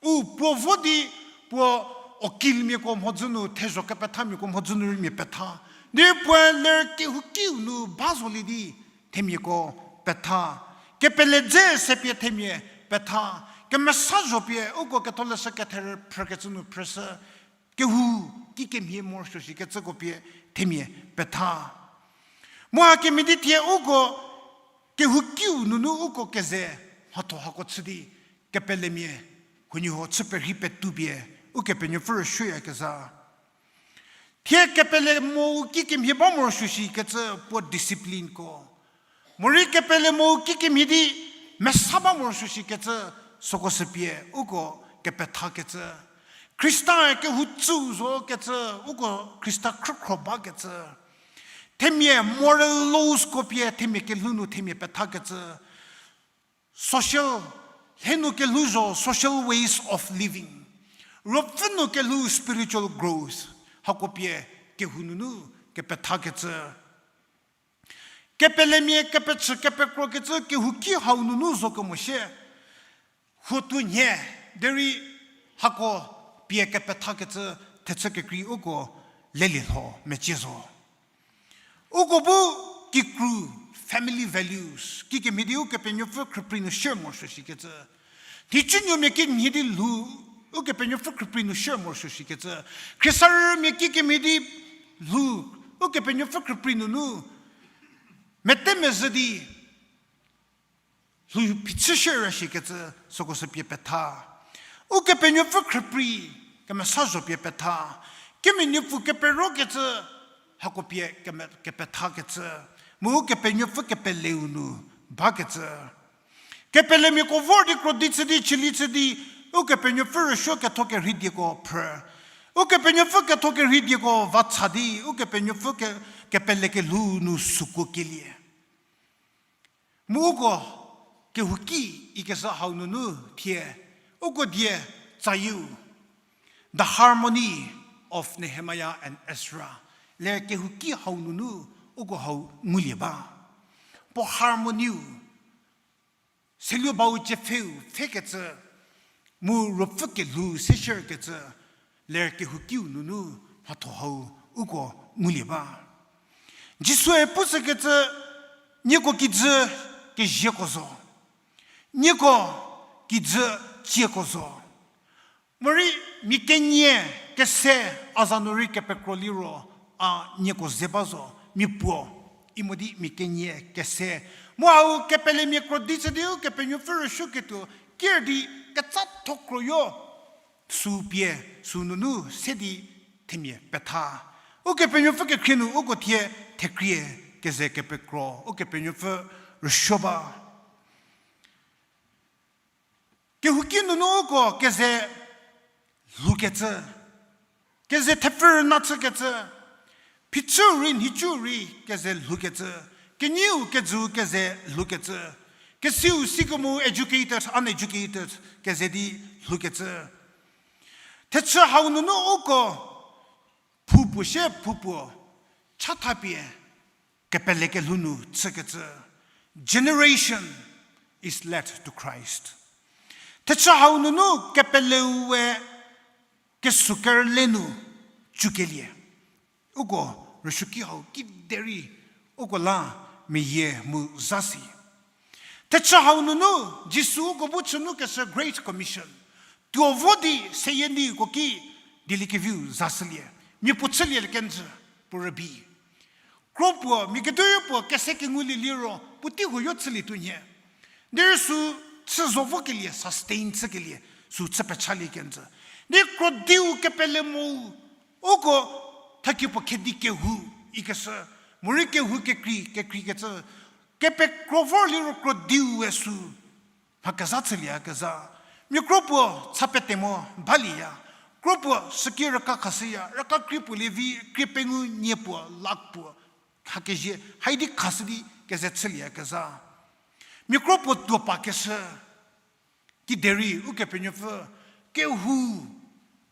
U puo vo di puo okilmiako mhodzü nu, thezho kepethamiako mhodzü nu rei mia petha. Di puoe ler kehoukiu nu ba zolie di themiako petha. Kepele dze se pie themia petha. Kemesa zho pie uko ketholeshü ketherü phrükecü nu phrüshü. Kehou kikemhie morosuo shikecüko pie themia petha. Mu hakemhie di thie uko kehoukiu nunu uko keze mhatho hako chü di kepelemia huoniehuo chü perhei petu pie Ukepenuopfü rüsuoyakezha. Thie kepele mo kikemhie ba morosuo shikecü puo disciplineko. Morei kepele mo kikemhie di mesa ba morosuo shikecü süko sü pie uko kepethakecü. Khristae kehou tsüu zokecü, uko Khrista khrükhro bakecü. Themia moral lawsko pie themia kelhou nu themia pethakecü. Social, lhe nu kelhou zho social ways of living. Ruopfü nu kelhou spiritual growth. Hako pie kehou nunu kepethakecü. Kepelemia kepechü kepekrokecü kehouki hau nunu zo kemo shie. Huotuo nhie, derei hako pie kepethakecü thechü kekrei uko lelie lho mecie zo. Uko bu kikru family values kikemhie di Ukepenuopfü khrüprei nu share morosuo shikecü. Nhicunuomia kikemhie di lhou, Ukepenuopfü khrüprei nu share morosuo shikecü. Khriesarümia kikemhie di lhou, Ukepenuopfü khrüprei nunu metemezhü di lhou phichü share shikecü süko sü pie petha. Ukepenuopfü khrüprei kemesa zho pie petha. Keminuopfü keperokecü hako pie keme-, kepethakecü. Mu Ukepenuopfü kepeleu nu bakecü. Kepelemiako vor di krodi chü di, chülie chü di, Ukepenuopfü rüsuo ketho kerhei dieko phrü. Ukepenuopfü ketho kerhei dieko va cha di, Ukepenuopfü ke-, kepele kelhou nu süko kelie. Mu uko kehouki ikezhü hau nunu thie, uko die tsayieu, The Harmony of Nehemiah and Ezra. Ler kehouki hau nunu uko hau ngulie ba. Puo harmony-u, seluo bau cie pfheu pfhekecü, mu ruopfü kelhou se shierkecü, ler kehoukiu nunu mhatho hau uko ngulie ba. Jisue pushükecü, nieko kijü kezieko zo. Nieko kijü cieko zo. Morei mia kenie kese a za nu rei kepekro liro, a nieko ze ba zo, mia puo, imo di mia kenie kese. Mu hau kepelemia krodi chü di Ukepenuopfü rüsuoketuo ker di ketsa thokroyo, sü pie, sü nunu se di themia petha. Ukepenuopfü kekhrie nu uko thie thekrie keze kepekro, Ukepenuopfü rüsuo ba. Kehouki nunu uko keze lhoukecü, keze thepfü rüna chükecü, phichüu rei nhicuu rei keze lhoukecü, kenieu kejüu keze lhoukecü, kesiu sikemo educated, uneducated keze di lhoukecü. Thechü hau nunu uko phu puo sie phu puo chathapie kepele kelhou nu chükecü. Generation is led to Christ. Thechü hau nunu kepeleu we kesukerle nu chükelie. Uko rüsuoki hau kiderei uko la meyie mu zasi. Thechü hau nunu Jisu uko bu chü nu keshü Great Commission. Tuo vo di seyie niko ki dieliekeviu zashülie. Mia puo chülie kenjü, puo rübei. Kro puo, mia ketuo puo kese kengulie liro, puotei huoyo chülietuo nhie. Derei sü chü zo vokelie, sustain chükelie, sü chü pechalie kenjü. Di krodiu kepele mo, uko thakie puo khedi kehou ikeshü, morei kehou kekrei, kekreikecü, kepekro vor liro krodiu we sü mha kezha chülieyakezha. Mia kro puo cha pete mo balieya. Kro puo süki rüka khashüya, rüka krie puo lievi krie pengou nie puo, lakh puo, hakezhie, haidi khashü di keze chülieyakezha. Mia kro puo tuo pa keshü. Kiderei Ukepenuopfü kehou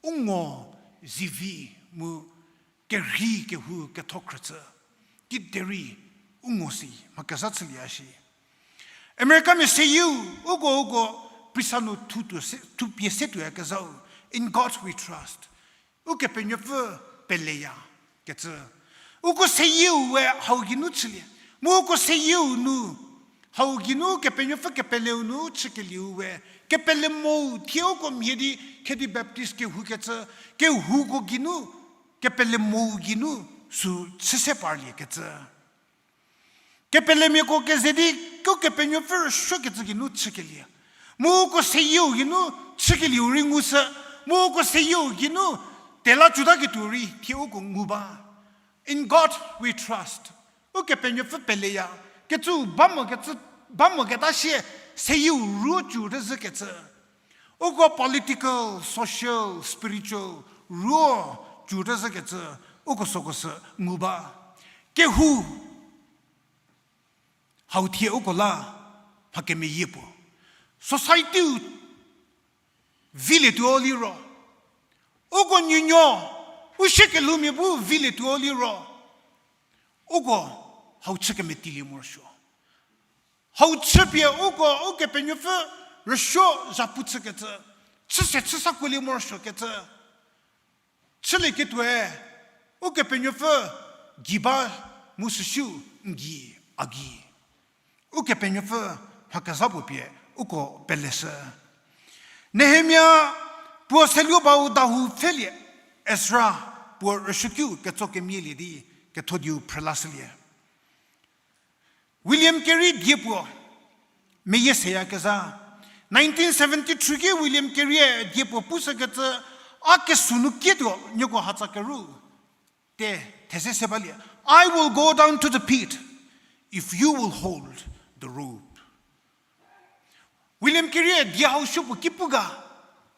u ngo zivi mu kerhei kehou ketho khrücü. Kiderei u ngo si mha kezha chülieya shi. Americamia seyieu uko uko prisa nu thu tuo se, thupie se tuoyakezhau, In God we trust. Ukepenuopfü peleya kecü. Uko seyieu we hau geinu chülie. Mu uko seyieu nu, hau geinu Kepenuopfü kepeleu nu chükelieu we, kepele mou thie uko mhie di Khedi Baptist kehou kecü, kehouko geinu, kepele mou geinu sü chüse parlie kecü. Kepelemiako keze di, Ukepenuopfü rüsuokecü geinu chükelie. Mu uko seyieu geinu chükelieu rei ngushü, mu uko seyieu geinu tela cütaketuo rei thie uko ngu ba. In God we trust. Ukepenuopfü peleya kecü ba mo kecü, ba moketa sie seyieu ruo cü rüzhükecü. Uko political, social, spiritual ruo cü rüzhükecü uko süko sü ngu ba. Kehou hau thie uko la mha kemeyie puo. Society-u vilietuo liro, uko nuonuo U sie kelhoumia bu vilietuo liro, uko hau chü kemetilie morosuo. Hau chüpie uko Ukepenuopfü rüsuo zhapu chükecü, chüse chüsa kuolie morosuokecü. Chülieketuoe, Ukepenuopfü gei ba mu süsiu n gei a gei. Ukepenuopfü mha kezha puo pie uko peleshü. Nehemia puo seluo bau dahou pfhelie, Ezra puo rüsuokiu ketso kemielie di ketho dieu phrülashülie. William Carey die puo meyie seyakezha. Nineteen seventy-three ki William Carey-e die puo pushükecü, a kesü nu kietuo nieko hatsa keru te theze se balie. I will go down to the pit if you will hold the rope. William Carey-e die hau suo puo ki pu ga,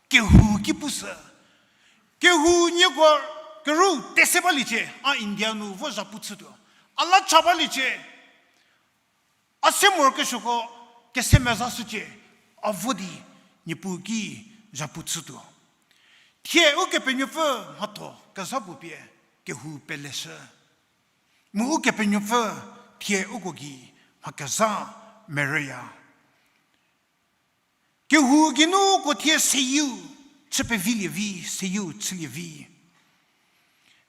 kehou ki pushü. Kehou nieko keru te se baliecie, a India nu vo zhapu chütuo. A la cha baliecie. A se morokesuoko kese mezashücie, a vo di Niepuu ki zhapu chütuo. Thie Ukepenuopfü mhatho kezha puo pie kehou peleshü. Mu Ukepenuopfü thie uko gei mha kezha merüya. Kehou geinu uko thie seyieu chü pevilie vi, seyieu chülie vi.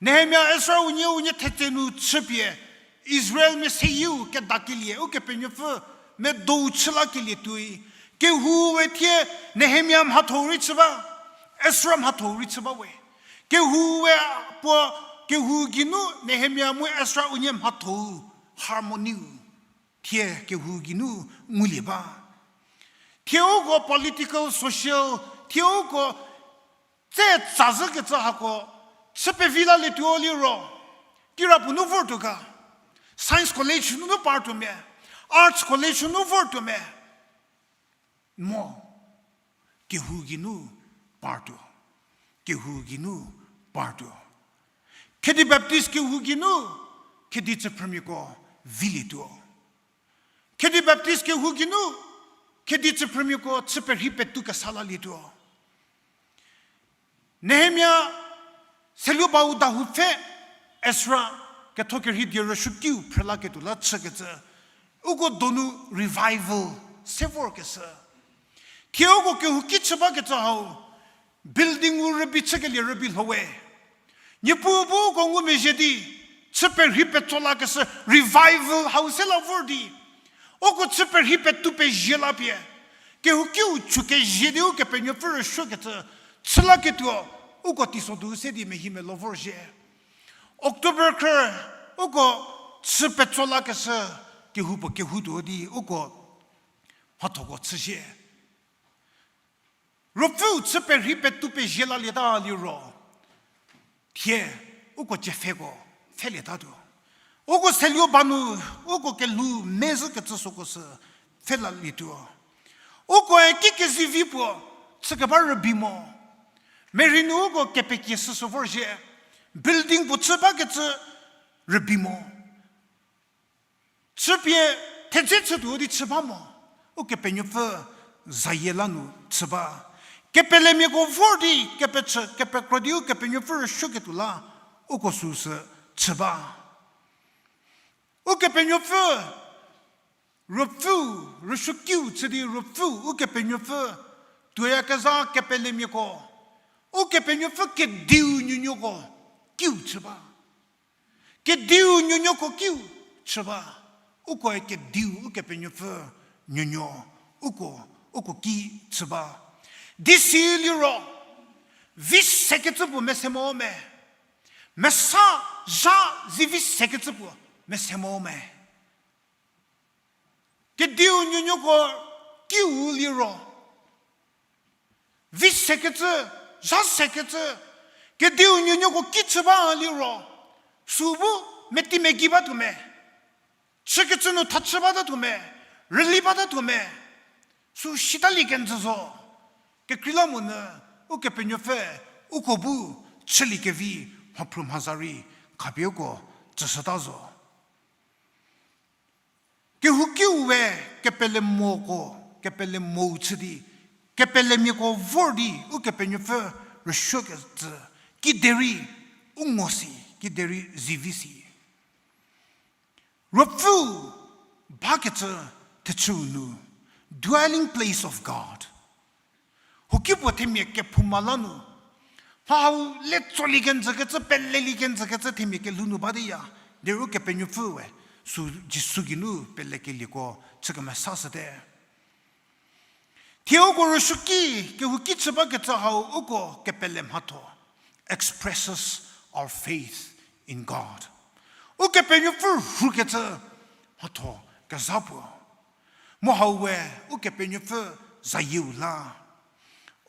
Nehemia, Ezra unie unie thetse nu chüpie, Israelmia seyieu kedakelie Ukepenuopfü medou chü lakelie tuoi. Kehou we thie Nehemia mhatho rei chü ba, Ezra mhatho rei chü ba we. Kehou we puo, kehou geinu Nehemia mu Ezra unie mhatho harmony-u thie kehou geinu ngulie ba. Thie uko political, social, thie uko tse tsazhükecü hako chü pevi lalietuo liro, kirapuo nu vortuo ga, Science College nunu partuo me, Arts College nunu vortuo me, mo, kehou geinu partuo, kehou geinu partuo. Khedi Baptist kehou geinu khedi chüphrümiako vilietuo. Khedi Baptist kehou geinu khedi chüphrümiako chü perhei petou kesa lalietuo. Nehemia seluo bau dahou pfhe, Ezra ketho kerhei die rüsuokiu phrülaketuo la chükecü, uko donu revival se vorkeshü. Thie uko kehouki chü bakecü hau, building-u rübei chükelie rübei lho we. Niepuu bu uko ngumezhie di, chü perhei petso lakeshü revival hau se la vor di, uko chü perhei petou pezie la pie, kehoukiu chükezhie di Ukepenuopfü rüsuokecü chü laketuo, uko teiso du se di mehi melo vorzhie. October khrü, uko chü petso lakeshü kehou puo kehoutuo di uko mhathoko chüzhie. Ruopfüu chü perhei petou pezie lalieta liro, thie uko tsiepfheko pfhelietatuo. Uko seluo ba nu, uko kelhou mezhükecü süko sü pfhelalietuo. Ukoe kikezivi puo chükeba rübei mo. Merei nu uko kepekie süsü vorzhie. Building puo chü bakecü rübei mo. Chüpie thedze chütuo di chü ba mo, Ukepenuopfü zayie la nu chü ba. Kepelemiako vor di kepechü kepekro di Ukepenuopfü rüsuoketuo la uko süsü chü ba. Ukepenuopfü, Ruopfüu, rüsuokiu chü di Ruopfüu, Ukepenuopfü, tuoyakezha kepelemiako, Ukepenuopfü kediu nuonuoko kiu chü ba. Kediu nuonuoko kiu chü ba, ukoe kediu Ukepenuopfü nuonuo, uko, uko ki chü ba. Di siliro, vi sekecü puo mese mo me, mesa zha zivi sekecü puo mese mo me. Kediu nuonuoko kiu liro, vi sekecü, zha sekecü, kediu nuonuoko ki chü ba liro, sü bu meti megi batuo me, chükecü nu thachü batatuo me, rüli batatuo me, sü sitalie kenjü zo. Kekreilamonyü Ukepenuopfü uko bu chüliekevi mhaphru mhaza rei khapie uko tsüshüta zo. Kehoukiu we kepelemoko, kepelemou chü di, kepelemiako vor di Ukepenuopfü rüsuokecü, kiderei u ngo si, kiderei zivi si. Ruopfü bakecü thechüu nu, dwelling place of God. Huoki puo themia kephouma la nu, mha hau le tsolie kenjükecü, pelelie kenjükecü themia kelhou nu ba di ya, derei Ukepenuopfüe, sü Jisu geinu pelekelieko chü kemesashüte. Thie uko rüsuoki, kehouki chü bakecü hau uko kepele mhatho, expresses our faith in God. Ukepenuopfü rhukecü mhatho kezha puo. Mu hau we Ukepenuopfü zayieu la.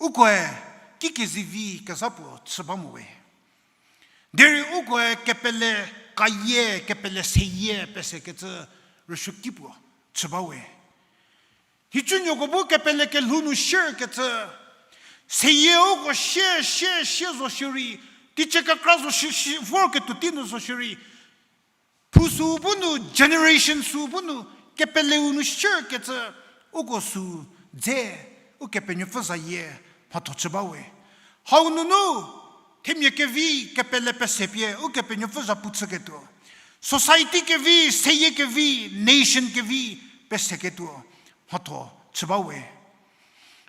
Ukoe kikezivi kezha puo chü ba mo we. Derei ukoe kepele kayie, kepele seyie pesekecü rüsuoki puo chü ba we. Nhicunuoko bu kepele kelhou nu shierkecü, seyie uko shie, shie, shie zo shierei, teicie kekra zo shi, shi, vorketuo tei nu zo shierei, phu sü bu nu, generation sü bu nu, kepeleu nu shierkecü, uko sü dze, Ukepenuopfü zayie mhatho chü ba we. Hau nunu, themia kevi kepele pese pie Ukepenuopfü zhapu chüketuo, society kevi, seyie kevi, nation kevi peseketuo mhatho chü ba we.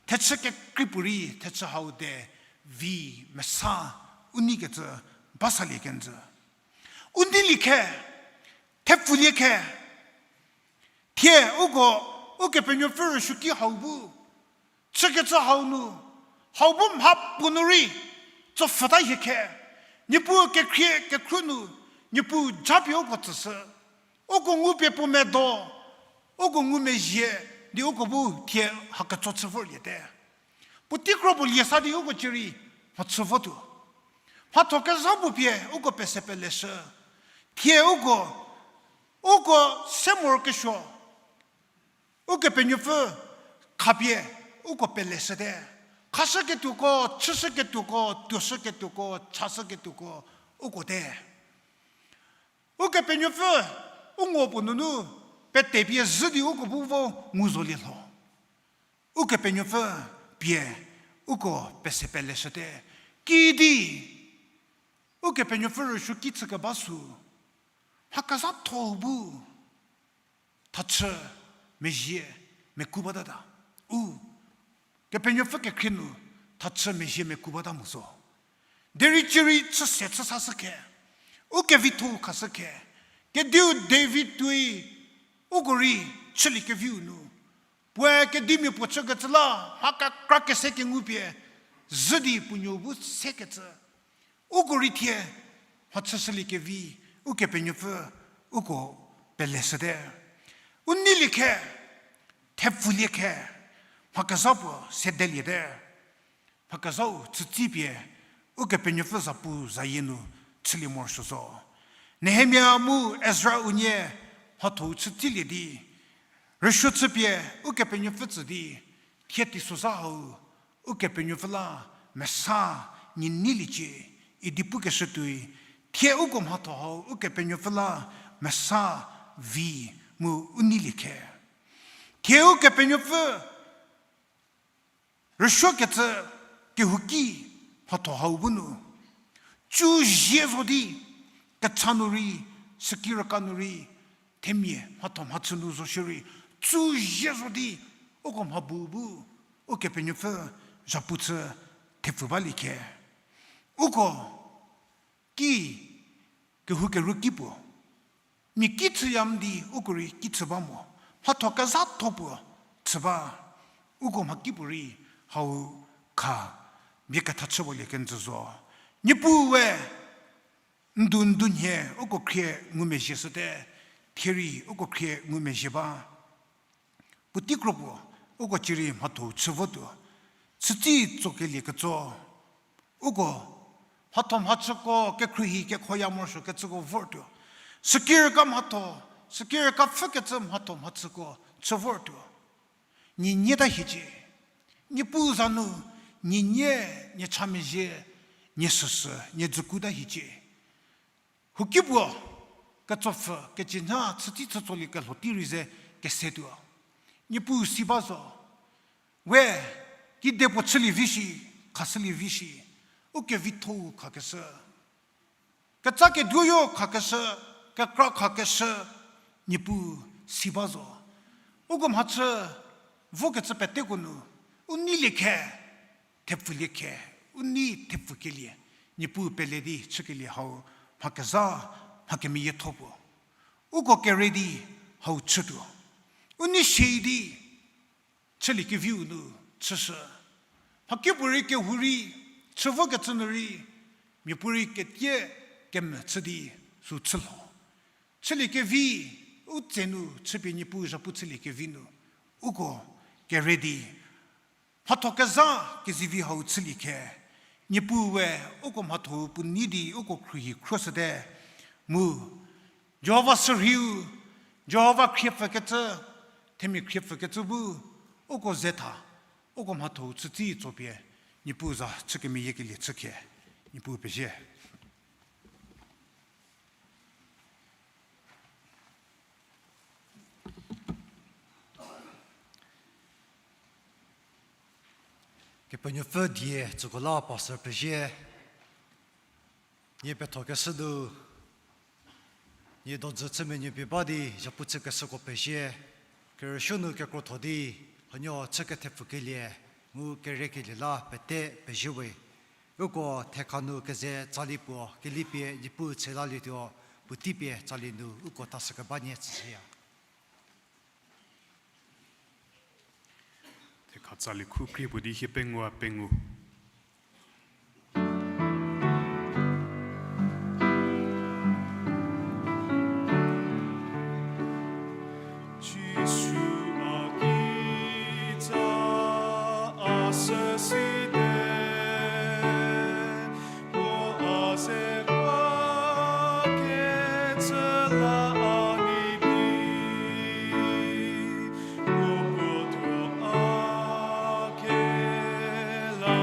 Thechü kekrei puorei thechü hau de vi mesa u neikecü ba salie kenjü. U neilie khe, thepfulie khe, thie uko Ukepenuopfü rüsuoki hau bu chükecü hau nu, hau bu mha puo nu rei tsopfhüta hie khe, Niepuu kekhrie kekhruo nu, Niepuu japie uko tsüshü. Uko ngupie puo medo, uko ngumezhie, di uko bu thie haketso chü vorliete. Puotei kro puo lie sa di uko cierei mhachü votuo. Mhatho kezha puo pie uko pese peleshü. Thie uko, uko se morokesuo, Ukepenuopfü khapie uko peleshüte. Khashüketuoko, chüshüketuoko, tuoshüketuoko, chashüketuoko, uko te. Ukepenuopfü u ngo puo nunu pete pie zhü di uko bu vo ngu zolie lho. Ukepenuopfü pie uko pese peleshüte. Kidi Ukepenuopfü rüsuoki chükeba sü, mha kezhatho bu thachü mezhie meku batata. U, Kepenuopfü kekhrie nu thachü mezhie meku bata mo zo. Derei cierei chüse chü sashü khe, u kevitho-u khashü khe, kediu David tuoi uko rei chüliekeviu nu, puoe kedimia puo chükecü la mha kekra kese kengu pie zhü di puo nuo bu sekecü. Uko rei thie mhachüshüliekevi Ukepenuopfü uko peleshüte. U neilie khe, thepfulie khe, mha kezha puo sedeliete. Mha kezhau chütsipie Ukepenuopfü zapu zayie nu chülie morosuo zo. Nehemia mu Ezra unie mhatho-u chütsilie di, rüsuo chüpie Ukepenuopfü tsü di, thie teisozha hau Ukepenuopfü la mesa nie neiliecie idi pukeshü tuoi, thie uko mhatho hau Ukepenuopfü la mesa vi mu u neilie khe. Thie Ukepenuopfü rüsuokecü kehouki mhatho hau bu nu, tsu zie zo di, kecha nu rei, süki rüka nu rei, themia mhatho mhachü nu zo shierei, tsu zie zo di, uko mha bu bu Ukepenuopfü zhapu chü thepfu balie khe. Uko ki kehoukeru ki puo, mia ki chüya mo di uko rei ki chü ba mo, mhatho kezhatho puo chü ba, uko mha ki puorei hau kha mia ketha chü balie kenjü zo. Niepuue ndu ndu nhie uko khrie ngumezhie shüte, thie rei uko khrie ngumezhie ba. Puotei kro puo, uko cierei mhatho chü votuo. Chütsi tsokelie ketso. Uko mhatho mhachüko kekhruohi kekhoya morosuokecüko vortuo. Süki rüka mhatho, süki rüka pfhükecü mhatho mhachüko chü vortuo. Nie nieta hiecie. Niepuu za nu, nie nie, nie chamezhie, nie süsü, nie dzükuta hiecie. Huoki puo, ketsopfü, kecünyha chütsi chütsolie kelho tei rei ze kese tuo. Niepuu si ba zo. We, kedipuo chülie vi shi, khashülie vi shi. U kevitho-u khakeshü. Ketsa keduoyo khakeshü, kekra khakeshü, Niepuu si ba zo. Uko mhachü vokecü peteko nu, u neilie khe, thepfulie khe, u nei thepfukelie, Niepuu pele di chükelie hau, mha kezha, mha kemeyietho puo. Uko kere di hau chütuo. U nei sie di, chüliekeviu nu chüshü. Mhakipuorei kehou rei, chü vokecü nu rei, miapuorei ketie kemvü chü di sü chülho. Chüliekevi, u tse nu chüpie Niepuu zhapu chüliekevi nu, uko kere di mhatho kezha kezivi hau chülie khe, Niepuu we uko mhatho-u puo nei di uko khruohi khruoshüte, mu Jihova sürhiu, Jihova khriepfükecü, themia khriepfükecü bu, uko ze tha, uko mhatho-u chütsi tsopie, Niepuu za chü kemeyiekelie chü khe, Niepuu pezie. Kepenuopfü die tsüko la pastor pezie, nie pethokeshü nu, nie dojü chü menuo pie ba di zhapu chükeshüko pezie, kerüsuo nu kekrotho di, hünuo chü kethepfukelie, mu kerekelie la pete pezie we. Uko thekha nu keze tsali puo kelipie Niepuu tshelalietuo, puotei pie tsali nu uko tasükeba nie tsüshüya. Thekha tsali khu krie puo di hie pengou a pengou. Jisu a kitsa a sü site, puo a ze ba kecü la a nei di, puo puo thuo a kela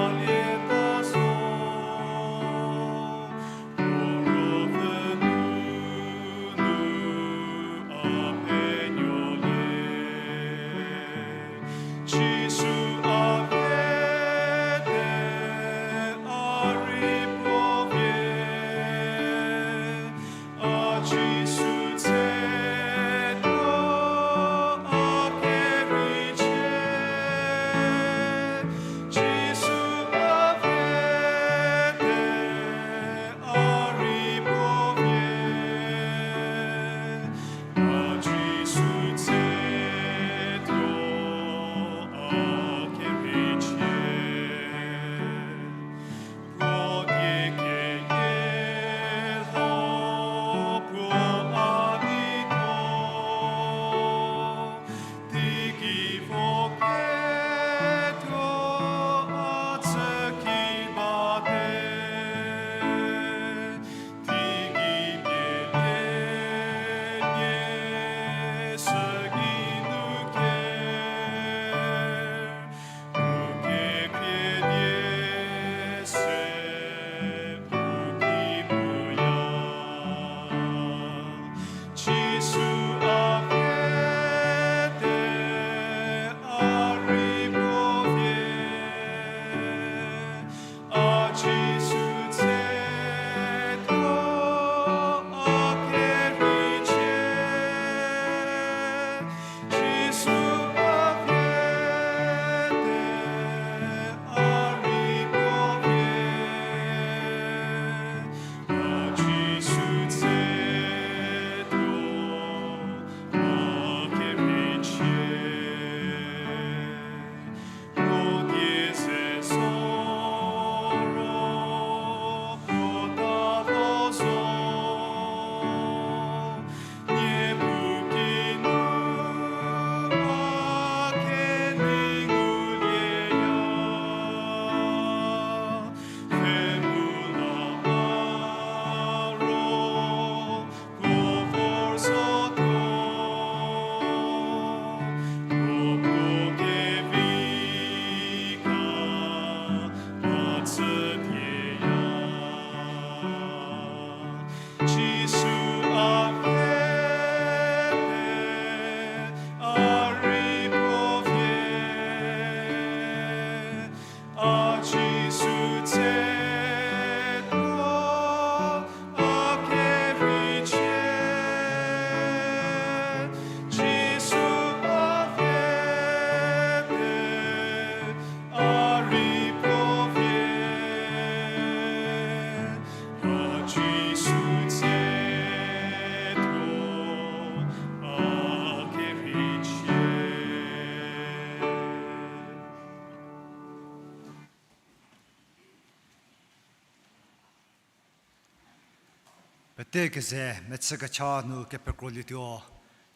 Pete keze mechü kecha nu kepekrolietuo,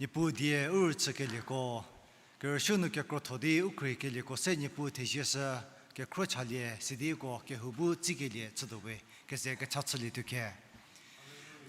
Niepuu die u rüchükelieko, kerüsuo nu kekrotho di u khriekelieko se Niepuu thezie shü, kekhro chalie sidi uko kehou bu tsikelie chütuo we, keze kecha chülietuo khe.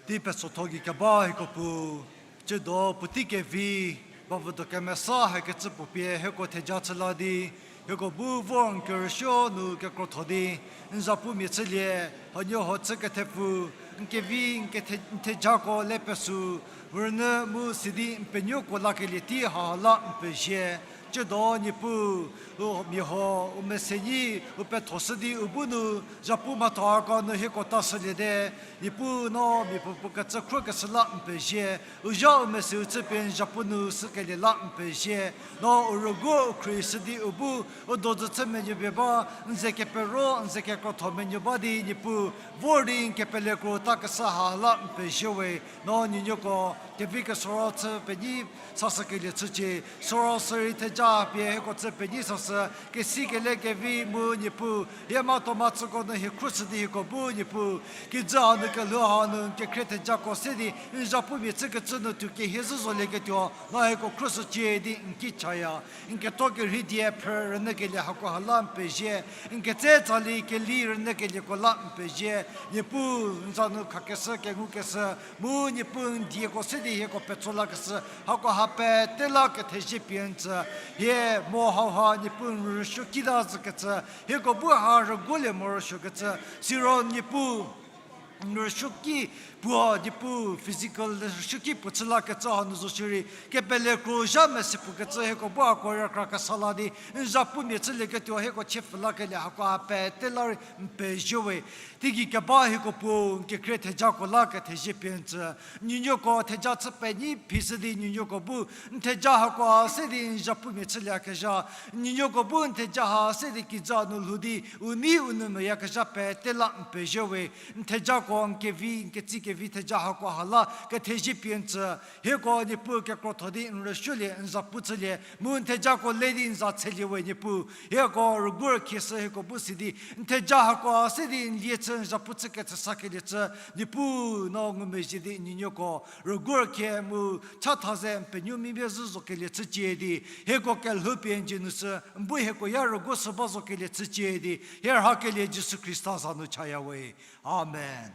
Tei pesotho gei keba hieko Puu, tsiedo puotei kevi, bavudo kemesa hakecü puo pie hieko theja chü la di, hieko bu vor n kerüsuo nu kekrotho di, n zapumia chülie, huoniehuo chü kethepfu, n kevi n kethe-, n thejako le pesü, rünyü mu sidi n penuoko lakelie tei haha la n pezie. Tsiedo Niepuu, u mia huo, u mese nyi, u pethoshü di u bu nu, zhapu mhatho hako nu hieko tashüliete. Niepuu no mia puopuo kecü khrokeshü la n pezie. U zha u meseu chüpie n zhapu nu shükelie la n pezie. No u rüguo u khrieshü di u bu, u dozü chü menuo pie ba, n ze kepero, n ze kekrotho menuo ba di Niepuu, vor di n kepele kro takeshü ha la n pezie we. No nuonuoko kevi kesorou chü penyi sashükelie chücie, sorou sürei theja pie hieko chü penyi sashü, kesi kele kevi mu Niepuu, hie mhatho mhachüko nu hie khruoshü di hieko bu Niepuu, kijü hanu kelhou hanu n kekhrie thejako se di n zhapumia chükecü nu tuo kehie zhü zolieketuo, no hieko khruoshücie di n ki chaya. N keto kerhei die phrü rünyükelie hako ha la n pezie, n ketse tsali keli rünyükelieko la n pezie, Niepuu, n za nu khakeshü kengukeshü, mu Niepuu n dieko se di hieko petso lakeshü, hako ha pete la kethezie pie n tsü, hie mo hauha Niepuu n rüsuoki ta zükecü, hieko bu ha rüguolie morosuokecü, siro Niepuu n rüsuoki puo Niepuu physical rüsuoki puo chü lakecü hanu zo shierei, kepele kro zha mese puo kecü hieko bu hako rükra kesa la di, n zhapumia chülieketuo hieko chie pfhü lakelie hako ha pete la rei n pezie we. Teigei keba hieko Puu n kekhrie thejako la kethezie pie n tsü, nuonuoko theja chü penyi phishü di nuonuoko bu n theja hako ha se di n zhapumia chüliekezha, nuonuoko bu n theja ha se di kijü nu lhou di u nei u nou meyakezha pete la n pezie we. N thejako n kevi, n ketsi kevi theja hako ha la kethezie pie n tsü, hieko Niepuu kekrotho di n rüsuolie n zhapu chülie, mu n thejako le di n za tshelie we Niepuu. Hieko rüguo rükhie shü hieko bu si di n theja hako ha se di n lie chü n zhapu chü kechü sakelie chü, Niepuu no ngumezhie di nuonuoko rüguo rükhie mu chatha ze n penuo mimia zhü zokelie chücie di, hieko kelhou pie n dzie nu shü, n bu hieko ya rüguo shü ba zokelie chücie di, hie rhakelie Jisu Khrista za nu chaya we. Amen.